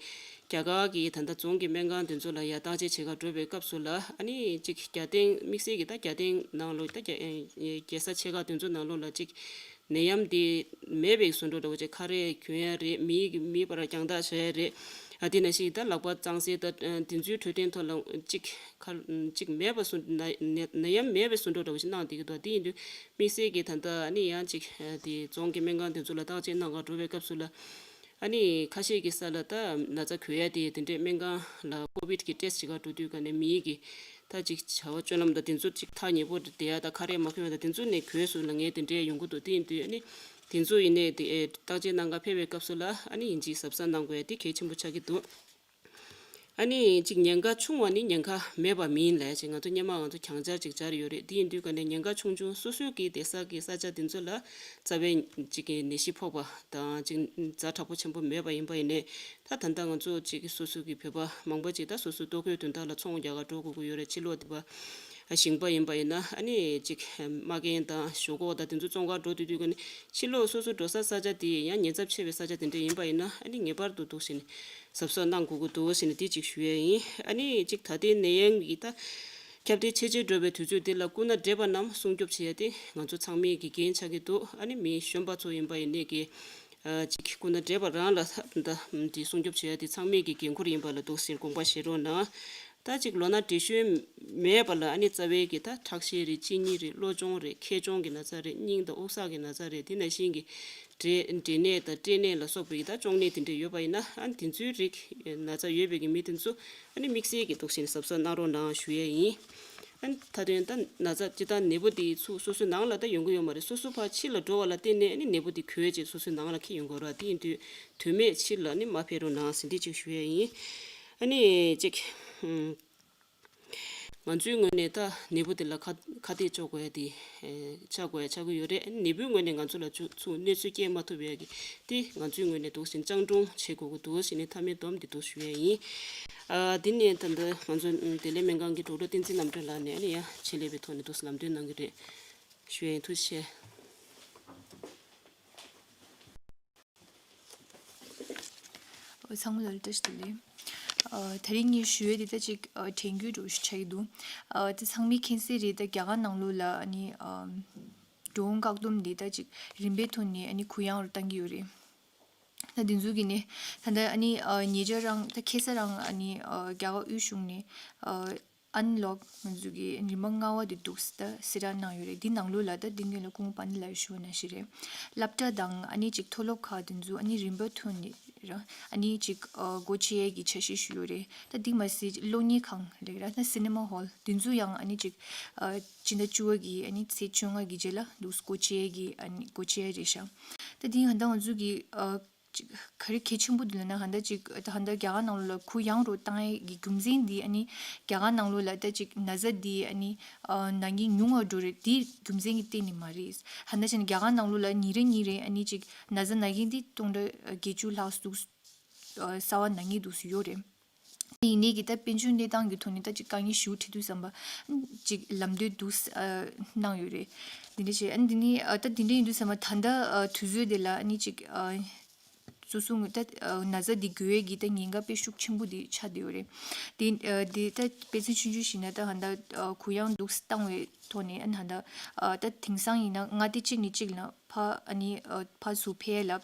རྒྱ་གར་གྱི་ད་ལྟ་རྫོང་གི་སྨན་ཁང་དེ་ཚོ་ལ་ཡར་བརྟག་དཔྱད་བྱེད་ག་འགྲོ་བའི་སྐབས་སུ་ལ་ཨ་ནི་ཅིག་རྒྱ་སྟེང་དམིགས་བསལ་གྱི་ད་རྒྱ་སྟེང་ནང་ལོགས་ད་རྒྱ་རྒྱལ་ས་ཆེ་ཁག་དེ་ཚོ་ནང་ལོགས་ལ་ཅིག་ནད་ཡམས་དེ་མེད་པའི་བཟོ་འདྲ་འདྲ་བོ་ཅིག་ཁ་རས་གྱོན་ཡ་རེད། མི་གི་མིའི་བར་རྒྱང་ཐག་བྱ་ཡ་རེད། ཨ་དེ་ནང་བཞིན་ད་ལག་པ་གཙང་སེལ་ད་དེ་ཚོའི་འཕྲོད་བསྟེན་ཐོག་ལ་ཅིག་ཁ་ཅིག་མེད་པ་བཟོ་ནད་ནད་ཡམས་མེད་པའི་བཟོ་འདྲ་འདྲ་བོ་ཞིག་གནང་བསྡད་ཀྱི་འདུག་དེ་ཡིན་དུས་དམིགས་བསལ་གྱི་ད་ལྟ་ཨ་ནི་ཡང་ཅིག་དེ་རྫོང་གི་སྨན་ཁང་དེ་ཚོ་ལ་བརྟག་དཔྱད་གནང་ག་འགྲོ་བའི་སྐབས་སུ་ལ་ཨ་ནི་ཁ་ཤས་ཀྱི་ས་ལ་ད་ན་ཚ་འགོས་ཡ་དེ་དེ་འདྲའི་སྨན་ཁང་ལ་ཀོ་བིད་ཀྱི་ཊེ་སི་བྱེད་ག་འགྲོ་དུས་ག་ནས་མིའི་གི་ད་ཅིག་བྱ་བ་སྤྱོད་ལམ་དང་དེ་ཚོ་ཅིག་ཐག་ཉེ་པོ་བསྡད་ཡ་ད་ཁ་རས་མ་གྱོན་ཡ་ད་དེ་ཚོ་ནས་འགོས་སོང་ལབ་མཁན་དེ་འདྲའི་ཡོང་གི་འདུག་དེ་ཡིན་དུས་ཨ་ནི་དེ་ཚོ་ཡིན་ནའི་དེ་ཨེ་བརྟག་དཔྱད་གནང་ག་ཕེབས་པའི་སྐབས་སུ་ལ་ཨ་ནི་ཡིན་གཅིག་གཟབ་གཟབ་གནང་དགོས་ཡ་དེ་གལ་ཆེན་པོ་ཆགས་ཀྱི་འདུག་ཨ་ནི་ཅིག་ཉེན་ཁ་ཆུང་བ་ནི་ཉེན་ཁ་མེད་པ་མིན་ལབ་ཅིག་ང་ཚོ་སྔོན་མ་ང་ཚོ་གྱང་སྦྱར་ཅིག་སྦྱར་ཡོད་རེད། དེ་ཡིན་དུས་ག་ནས་ཉེན་ཁ་ཆུང་ཆུང་སོ་སོའི་གི་བསྡད་ས་གི་ས་ཆ་དེ་ཚོ་ལ་རྩ་བའི་ཅིག་གི་ནད་གཞི་ཕོག་པ་དང་ཅིག་ཛ་དྲག་པོ་ཆེན་པོ་མེད་པ་ཡིན་པ་ཡིན་ནའི་ད་ད་ལྟ་ང་ཚོ་ཅིག་སོ་སོ་གི་བོད་པ་མང་པོ་ཅིག་ད་སོ་སོའི་ལྟོ་གོས་དོན་དག་ལ་ཚོང་རྒྱག་ག་འགྲོ་དགོས་ཀྱི་ཡོད་རེད། ཕྱི་ལོགས་དེ་པ་ཞིང་པ་ཡིན་པ་ཡིན་ན་ཨ་ནི་ཅིག་མ་རྒན་དང་ཞོག་ཁོག་དང་དེ་ཚོ་བཙོང་ག་འགྲོ་དུས་དུས་ག་ནས་ཕྱི་ལོགས་སོ་སོ་འགྲོ་ས་ས་ཆ་དེ་ཡང་ཉེན་ཚབས་ཆེ་བའི་ས་ཆ་དེ་འདྲ་ཡིན་པ་ཡིན་ན་ཨ་ནི་ངེས་པར་དུ་འདུག་ཟེར་ནས་གཟབ་གཟབ་གནང་དགོས་ཀྱི་འདུག་ཟེར་ནས་དེ་གཅིག་ཞུ་ཡས་ཡིན། ཨ་ནི་གཅིག་ད་ལྟའི་ནད་ཡམས་ཀྱི་ད་ཁྱབ་གདལ་ཆེ་ཆེར་འགྲོ་བའི་དུས་ཚོད་འདི་ལ་སྐུ་ན་བགྲེས་པ་རྣམས་སྲུང་སྐྱོབ་བྱེད་ཡ་དེ་ང་ཚོ་ཚང་མའི་གི་འགན་ཆགས་ཀྱི་འདུག་ཨ་ནི་མི་གཞོན་པ་ཚོ་ཡིན་པ་ཡིན་ནའི་གི་ཨ་གཅིག་སྐུ་ན་བགྲེས་པ་རང་ལ་ད་དེ་སྲུང་སྐྱོབ་བྱེད་ཡ་དེ་ཚང་མའི་གི་འགན་ཁུར་ཡིན་པ་ལ་འདུག་ཟེར་དགོངས་པ་བཞེས་རོགས་གནང་། ད་ཅིག་ལོ་ན་བགྲེས་གཞོན་མེད་པ་ལ་ཨ་ནི་རྩ་བའི་གི་ད་ཁྲག་ཤེད་རེད། གཅིན་སྙི་རེད། གློ་གཅོང་རེད། མཁལ་གཅོང་གི་ན་ཚ་རེད། སྙིང་དང་དབུགས་བསགས་ཀྱི་ན་ཚ་རེད། དེ་ནང་བཞིན་གྱི་འབྲས་འབྲས་ནད་དང་སྐྲན་ནད་ལ་སོགས་པའི་གི་ད་གཅོང་ནད་དེ་འདྲ་ཡོད་པ་ཡིན་ན་ཨ་ནི་དེ་ཚོའི་རིགས་ན་ཚ་ཡོད་པའི་གི་མི་དེ་ཚོ་ཨ་ནི་དམིགས་བསལ་གྱི་འདུག་བཞིན་གཟབ་གཟབ་གནང་རོགས་གནང་ཞུ་ཡས་ཡིན། ཨ་ནི་ད་དུང་ད་ན་ཚ་སྤྱིར་བཏང་ནད་པོ་དེ་ཚུར་སོ་སོའི་ནང་ལ་ད་ཡོང་གི་ཡོད་མ་རེད། སོ་སོ་ཕར་ཕྱི་ལ་འགྲོ་བ་ལ་བརྟེན་ནས་ཨ་ནི་ནད་པོ་དེ་འགོས་བྱས་སོ་སོའི་ནང་ལ་འཁྱེར་ཡོང་གི་ཡོད་རེད། དེ་ཡིན་དུས་དོན་མེད་ཕྱིར་ལ་ནི་མ་ཕེབས་རོགས་གནང་ཟེར་འདི་གཅིག་ཞུ་ཡས་ཡིན། ཨ་ནི་ཅིག་ང་ཚོའི་ངོས་ནས་ད་ནད་འབུ་དེ་ལ་ཁ་ཁ་གཏད་གཅོག་དགོས་ཡ་དེ་ཆགས་དགོས་ཡ་ཆགས་ཀྱི་ཡོད་རེད། ཨ་ནི་ནད་འབུའི་ངོས་ནས་ང་ཚོ་ལ་ཚུ་ཚུ་གནོད་འཚེ་སྐྱེལ་མ་ཐུབ་ཡ་གི་དེ་ང་ཚོའི་ངོས་ནས་འདུག་སེ་སྤྱང་གྲུང་བྱེད་དགོས་ཀྱི་འདུག་ཟེར་ནས་མཐའ་མའི་སྡོམ་འདི་འདུག་ཞུ་ཡ་ཡིན། ཨ་དེ་ནས་ད་ལྟ་ང་ཚོ་བདེ་ལེགས་སྨན་ཁང་གི་ཌོག་ཊར་བསྟན་འཛིན་རྣམ་གྲོལ་ལགས་ནས་ཨ་ནི་ཡ་ཆེད་ལས་པའི་ཐོག་ནས་འདུག་སེ་ལམ་སྟོན་གནང་གི་རེད། ཞུ་ཡ་ཡིན། ཐུགས་རྗེ་ཆེ། ཚང་མ་ལ་བཀྲ་ཤིས་བདེ་ལེགས། ཨ་དེ་རིང་ངས་ཞུ་ཡས་དེ་ད་ཅིག་ཨ་དྲན་སྐུལ་འདྲ་བོ་ཞིག་ཆགས་ཀྱི་འདུག་ཨ་དེ་ཚང་མས་མཁྱེན་གསལ་རེད། ད་རྒྱ་གར་ནང་ལོགས་ལ་ཨ་ནི་ཨ་འགྲོ་འོང་བཀག་སྡོམ་དེ་ད་ཅིག་རིམ་པའི་ཐོག་ནས་ཨ་ནི་གུ་ཡངས་རུ་བཏང་གི་ཡོད་རེད། ད་དེ་ཚོ་གི་ནས་ད་ལྟ་ཨ་ནི་ཨ་ཉེ་ཆར་རང་ད་ཁ་སང་རང་ཨ་ནི་ཨ་རྒྱ་གར་དབུས་གཞུང་ནས་ཨ་ཨན་ལོག་ང་ཚོ་གི་རིམ་པ་ལྔ་པ་དེ་འདུག་སེ་ད་གསལ་བསྒྲགས་གནང་ཡོད་རེད། འདི་ནང་ལོགས་ལ་ད་འདི་སྔོན་ལ་སྐུ་ངོ་པ་ཎི་ལགས་ཞུ་བ་ནང་བཞིན་རེད། སློབ་གྲྭ་དང་ཨ་ནི་ཅིག་མཐོ་སློབ་ཁག་དེ་ཚོ་ཨ་ནི་རིམ་པ་ཐོན་ནས་ར་ཨ་ནི་ཅིག་ཨ་སྒོ་ཕྱེ་ཡས་ཀྱི་འཆར་གཞི་ཞུ་ཡོད་རེད། ད་འདི་མ་ཟད་གློག་བརྙན་ཁང་རེད་ར། ད་སི་ནི་མ་ཧོལ་དེ་ཚོ་ཡང་ཨ་ནི་ཅིག་ཨ་སྤྱི་ཟླ་བཅུ་པ་གི་ཨ་ནི་ཚེས་བཅོ་ལྔ་གི་རྗེས་ལ་འདུག་སེ་སྒོ་ཕྱེ་ཡས་ཀྱི་ཨ་ནི་སྒོ་ཕྱེ་ཡས་རེད་ཤག་ད་འདི་ཧ་ད་ང་ཚོ་གི་ཨ་ཅིག་ག་རེ་གལ་ཆེན་པོ་འདུག་ལབ་ན་ཧ་ད་ཅིག་ད་ཧ་ད་རྒྱ་གར་ནང་ལོགས་ལ་གུ་ཡངས་རུ་བཏང་ཡས་ཀྱི་རྒྱུ་མཚན་འདི་ཨ་ནི་རྒྱ་གར་ནང་ལོགས་ལ་ད་ཅིག་ན་ཚ་འདི་ཨ་ནི་ཨ་ན་མཁན་ཉུང་བ་འགྲོ་རེད། དེའི་རྒྱུ་མཚན་གྱི་སྟེང་ནས་མ་རེད། ཧ་ད་ཅིག་རྒྱ་གར་ནང་ལོགས་ལ་ཉིན་རེ་ཉིན་རེ་ཨ་ནི་ཅིག་ན་ཚ་ན་མཁན་འདི་སྟོང་ཕྲག་བརྒྱད་ཅུ་ལྷག་འདུག་ཨ་གསར་པ་ན་མཁན་འདུག་སེ་ཡོད་རེད། དེ་ཡིན་ནའི་གི་ད་དཔལ་འབྱོར་གནས་སྟངས་ཀྱི་ཐོག་ནས་ད་ཅིག་དཀའ་ངལ་ཞེ་པོ་འཕྲད་དུས་ཙམ་པ་ཅིག་ལམ་སྟོན་འདུག་སེ་ཨ་གནང་ཡོད་རེད། འདི་འདྲ་བྱས་ཨ་ནི་འདི་ནི་ཨ་ད་འདི་འདྲ་ཡིན་དུས་ཙམ་པ་ད་ལྟ་ཨ་དུས་ཚོད་འདི་ལ་ཨ་ནི་ཅིག་ཨ་སོ་སོ་ངོས་ད་ཨ་ན་ཚ་འདི་འགོས་ཡས་ཀྱི་ད་ཉེན་ཁ་དཔེ་ཤུགས་ཆེན་པོ་འདི་ཆགས་བསྡད་ཡོད་རེད། དེ་ཨ་འདི་ད་དཔེ་མཚོན་ཆུང་ཆུང་ཞིག་ན་ད་ཧ་ད་ཨ་གུ་ཡངས་འདུག་སེ་བཏང་བའི་ཐོག་ནས་ཨ་ནི་ཧ་ད་ཨ་ད་དེང་སང་ཡིན་ན་མངའ་སྡེ་གཅིག་ནས་གཅིག་ལ་ཕར་ཨ་ནི་ཨ་ཕར་ཚུར་ཕེབས་ལ་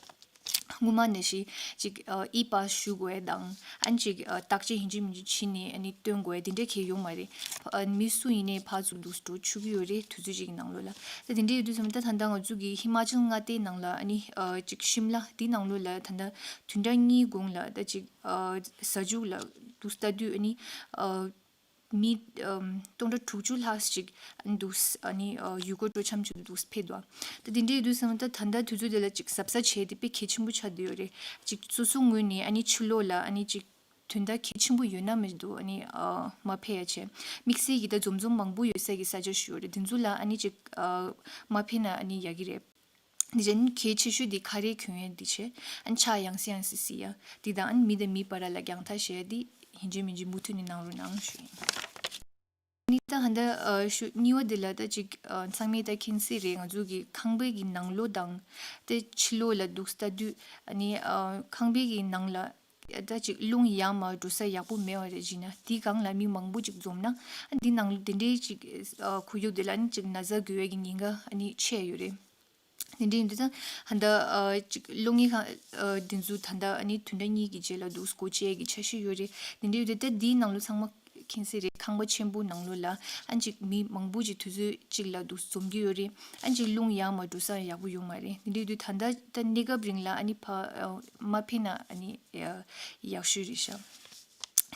སྔོན་མ་ནང་བཞིན་ཅིག་ཨ་ཨི་པཱ་སི་ཞུ་དགོས་དང་ཨ་ནི་ཅིག་ཨ་བརྟག་དཔྱད་ཡིན་གཅིག་མིན་གཅིག་བྱས་ནས་ཨ་ནི་སྟོན་དགོས་དེ་འདྲ་གང་ཡང་ཡོད་མ་རེད། ཨ་མི་སུ་ཡིན་ནའི་ཕར་ཚུར་འདུག་སེ་འགྲོ་ཆོག་གི་ཡོད་རེད། དུས་ཚོད་ཅིག་གི་ནང་ལོགས་ལ། ད་དེ་འདྲ་ཡོད་དུས་ཙམ་ད་ད་ལྟ་ང་ཚོ་གི་ཧི་མ་ཅལ་མངའ་སྡེ་ནང་ལ་ཨ་ནི་ཨ་ཅིག་ཤིམ་ལ་དེའི་ནང་ལོགས་ལ་ད་ལྟ་བདུན་ཕྲག་གཉིས་གོང་ལ་ད་ཅིག་ཨ་ས་འཇུག་ལ་འདུག་སེ་ལྟ་དུས་ཨ་ནི་ཨ་མི་ཨམ་སྟོང་ཕྲག་དྲུག་ཅུ་ལྷག་ཅིག་འདུག་སེ་ཨ་ནི་ཨ་ཡུལ་སྐོར་སྤྲོ་འཆམ་ཅིག་འདུག་སེ་ཕེབས་འདུག་ད་དེ་འདྲ་ཡོད་དུས་ཙམ་ད་ད་ལྟ་དུས་ཚོད་དེ་ལ་ཅིག་གཟབ་གཟབ་བྱས་ཏེ་དཔེ་གལ་ཆེན་པོ་ཆགས་བསྡད་ཡོད་རེད། ཅིག་སོ་སོ་ངོས་ནས་ཨ་ནི་ཕྱི་ལོགས་ལ་ཨ་ནི་ཅིག་དོན་དག་གལ་ཆེན་པོ་ཡོད་ན་མི་འདུག་ཨ་ནི་ཨ་མ་ཕེབས་ཡ་བྱས། དམིགས་བསལ་གྱི་ད་འཛོམས་འཛོམས་མང་པོ་ཡོད་ས་གི་ས་ཆ་ཞིག་ཡོད་རེད། དེ་ཚོ་ལ་ཨ་ནི་ཅིག་ཨ་མ་ཕེབས་ན་ཨ་ནི་ཡག་གི་རེད། དེ་བཞིན་གལ་ཆེ་ཤོས་དེ་ཁ་རས་གྱོན་ཡ་དེ་བྱས། ཨ་ནི་ཕྱག་ཡང་སེ་ཡང་སེ་བསིལ་ཡ་དེ་དང་ཨ་ནི་མི་དང་མི་བར་ལ་རྒྱང་ཐག་བཞག་ཡ་དེ་ཡིན་གཅིག་མིན་གཅིག་མུ་མཐུད་ནས་གནང་རོགས་གནང་ཞུ་ཡིན། ནི་ད་ཧ་ད་ཨ་ཞུ་གཉིས་པ་དེ་ལ་ད་ཅིག་ཨ་ཚང་མས་ད་མཁྱེན་གསལ་རེད། ང་ཚོ་གི་ཁང་པའི་གི་ནང་ལོགས་དང་དེ་ཕྱི་ལོགས་ལ་འདུག་སེ་ལྟ་དུས་ཨ་ནི་ཨ་ཁང་པའི་གི་ནང་ལ་ད་ཅིག་རླུང་ཡར་མར་འགྲོ་ས་ཡག་པོ་མེད་པ་རེད། བྱས་ན་དེའི་སྒང་ལ་མི་མང་པོ་ཅིག་འཛོམས་ན་ཨ་འདི་ནང་དེ་འདྲའི་ཅིག་ཨ་ཁོར་ཡུག་དེ་ལ་ཨ་ནི་ཅིག་ན་ཚ་འགོས་ཡས་ཀྱི་ཉེན་ཁ་ཨ་ནི་ཆེ་ཡོད་རེད། དེ་འདྲ་ཡིན་དུས་ད་ཧ་ད་ཨ་ཅིག་གློག་བརྙན་ཁང་ཨ་དེ་ཚོ་ད་ལྟ་ཨ་ནི་བདུན་ཕྲག་གཉིས་ཀྱི་རྗེས་ལ་འདུག་སེ་སྒོ་ཕྱེ་ཡས་ཀྱི་འཆར་གཞི་ཡོད་རེད། དེ་འདྲ་ཡིན་དུས་ད་འདིའི་ནང་ལོགས་ཚང་མ་མཁྱེན་གསལ་རེད། ཁང་པ་ཆེན་པོ་ནང་ལོགས་ལ་ཨ་ཅིག་མི་མང་པོ་ཅིག་དུས་ཚོད་གཅིག་ལ་འདུག་སེ་འཛོམས་ཀྱི་ཡོད་རེད། ཨ་ཅིག་རླུང་ཡར་མར་འགྲོ་ས་ཡག་པོ་ཡོད་མ་རེད། དེ་འདྲ་ཡིན་དུས་ད་ལྟ་ད་གནས་སྐབས་རིང་ལ་ཨ་ནི་ཕ་ཨ་མ་ཕེབས་ན་ཨ་ནི་ཡག་ཤོས་རེད་ཤག་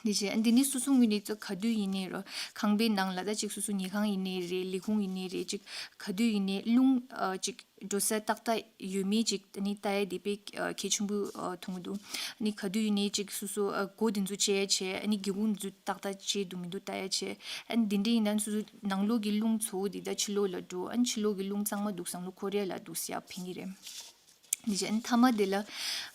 འདི་བྱས་ཨ་འདི་ནི་སོ་སོ་ངོས་ནས་ཙོ་ག་དུས་ཡིན་ནའི་རོ་ཁང་པའི་ནང་ལ་ད་ཅིག་སོ་སོ་ཉལ་ཁང་ཡིན་ནའི་རེད། ལས་ཁུངས་ཡིན་ནའི་རེད། ཅིག་ག་དུས་ཡིན་ནའི་རླུང་ཨ་ཅིག་འགྲོ་ས་ཏག་ཏག་ཡོད་མེད་ཅིག་ཨ་ནི་ལྟ་ཡ་དེ་དཔེ་ཨ་གལ་ཆེན་པོ་ཨ་མཐོང་གི་འདུག་ཨ་ནི་ག་དུས་ཡིན་ནའི་ཅིག་སོ་སོ་ཨ་སྒོ་དེ་ཚོ་ཕྱེ་ཡ་བྱས། ཨ་ནི་སྒེའུ་ཁུང་དེ་ཚོ་ཏག་ཏག་ཕྱེ་འདུག་མི་འདུག་ལྟ་ཡ་བྱས། ཨ་ནི་དེ་འདྲ་ཡིན་ན་སོ་སོ་ནང་ལོགས་ཀྱི་རླུང་ཚ་པོ་དེ་ད་ཕྱི་ལོགས་ལ་འགྲོ། ཨ་ནི་ཕྱི་ལོགས་ཀྱི་རླུང་གཙང་མ་འདུག་སེ་ནང་ལོགས་འཁོར་ཡ་ལ་འདུག་སེ་ཡར་ཕན་གྱི་རེད། འདི་བྱས་ཨ་ནི་མཐའ་མ་དེ་ལ་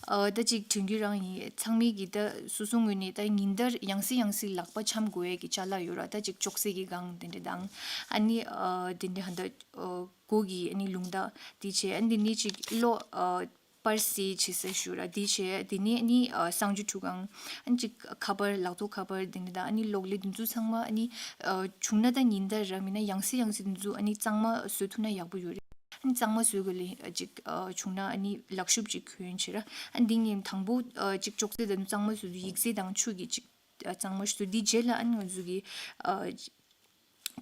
ཨ་ད་ཅིག་དྲན་སྐུལ་རང་ཡིན། ཚང་མས་ཀྱི་ད་སོ་སོ་ངོས་ནས་ད་ཉིན་ལྟར་ཡང་སེ་ཡང་སེ་ལག་པ་འཆང་དགོས་ཡས་ཀྱི་ཅ་ལག་ཡོད་ར། ད་ཅིག་ཅོག་ཙེ་གི་སྒང་དེ་འདྲ་དང་ཨ་ནི་ཨ་དེ་འདྲ་ཧ་ད་ཨ་མགོ་གི་ཨ་ནི་རླུང་རྟ་དེ་བྱས། ཨ་ནི་དེ་ནས་ཅིག་གློ་ཨ་པར་སེ་བྱེད་ས་ཞུ་ར་དེ་བྱས། དེ་ནས་ཨ་ནི་ཨ་གསང་སྤྱོད་ཁྲུས་ཁང་ཨ་ནི་ཅིག་ཁ་པར་ལག་ཐོགས་ཁ་པར་དེ་འདྲ་དང་ཨ་ནི་གློག་ཀླད་དེ་ཚོ་ཚང་མ་ཨ་ནི་ཨ་བྱུང་ན་ད་ཉིན་ལྟར་ར་མིན་ན་ཡང་སེ་ཡང་སེ་དེ་ཚོ་ཨ་ནི་གཙང་མ་བཟོ་ཐུབ་ན་ཡག་པོ་ཡོད་རེད། ཨ་ནི་གཙང་མ་བཟོས་དགོས་ལེ་ཅིག་ཨ་བྱུང་ན་ཨ་ནི་ལག་ཤུབས་ཅིག་གྱོན་བྱེད་ར། ཨ་ནི་འདི་ངས་དང་པོ་ཨ་ཅིག་ཅོག་ཙེ་དང་གཙང་མ་བཟོས་དུས་ཡིག་ཚད་དང་ཆུ་གི་ཅིག་ཨ་གཙང་མ་བཟོས། འདི་རྗེས་ལ་ཨ་ནི་ང་ཚོ་གི་ཨ་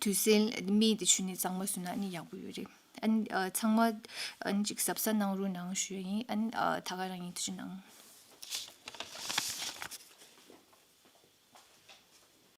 དུས་སེལ་སྨན་དེ་ཆུ་ནས་གཙང་མ་བཟོས་ན་ཨ་ནི་ཡག་པོ་ཡོད་རེད། ཨ་ནི་ཨ་ཚང་མ་ཨ་ནི་ཅིག་གཟབ་གཟབ་གནང་རོགས་གནང་ཞུ་ཡ་ཡིན། ཨ་ནི་ཨ་ད་ག་རང་ཡིན། ཐུགས་རྗེ་གནང་།